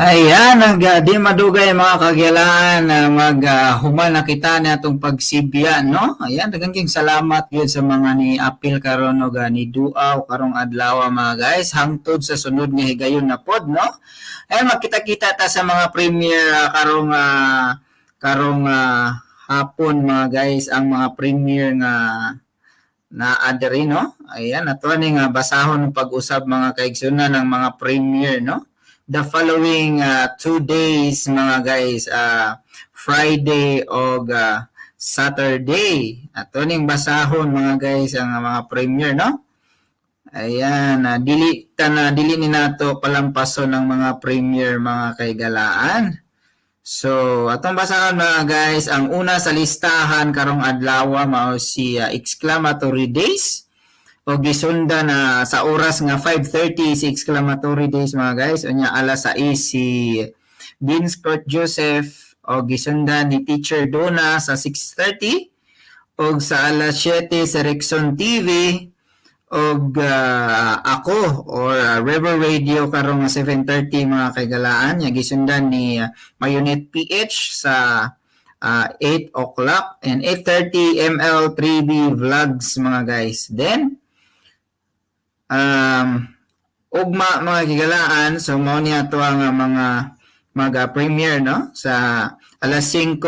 Ayan, di madugay, mga kagilaan, na mag human na kita na atong pagsibya, no? Ayan, daghang kayong salamat gyud sa mga ni apil karon og ni duaw karong adlaw, mga guys, hangtod sa sunod nga higayon na pod, no? Ayan, magkita-kita ta sa mga premiere karong hapon, mga guys, ang mga premiere nga naa diri, no? Ayan, ato ni nga basahon ng pag-usab, mga kaigsunan, ng mga premiere, no? The following 2 days, mga guys, Friday og Saturday. Ato ning basahon, mga guys, ang mga premiere, no? Ayan, dili ta na dili ni nato palampason ang mga premiere, mga kaigalaan. So, atong basahon, mga guys, ang una sa listahan karong adlaw mao si Exclamatory Days o gisunda na sa oras nga 5:30 si Exclamatory Days, mga guys. Unya alas 6 si Vince Court Joseph o gisunda ni Teacher Donna sa 6:30 og sa alas 7 sa Rexon TV og ako or River Radio karong 7:30, mga kaigalaan, nya gisundan ni Mayonet PH sa 8 o'clock and 8:30 ML3B Vlogs, mga guys. Then ugma, mga kigalaan, so mao niya to ang mga mag premiere, no, sa alas 5,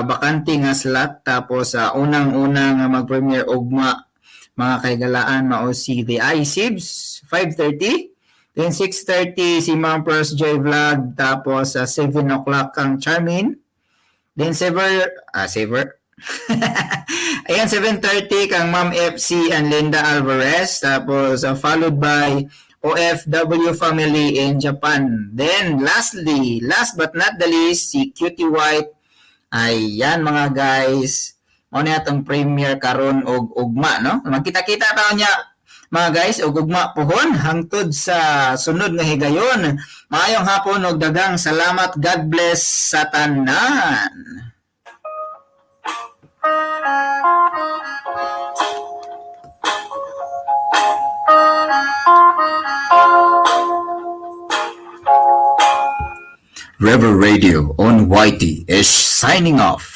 bakante nga slot. Tapos sa unang-una nga mag-premiere ugma, mga kaigalaan, mao si The iSibs. 5:30. Then 6:30 si Ma'am Pers Joy Vlog, tapos sa 7 o'clock ang Charmin. Then 7 7. Ayan, 7:30 kang Ma'am FC and Linda Alvarez, tapos followed by OFW family in Japan. Then lastly, last but not the least, si Cutie White. Ayan, mga guys. Mao na atong premiere karon og ugma, no? Magkita-kita ta niya, mga guys, og ugma pohon hangtod sa sunod nga higayon. Maayong hapon og daghang salamat. God bless sa tanan. River Radio on YT is signing off.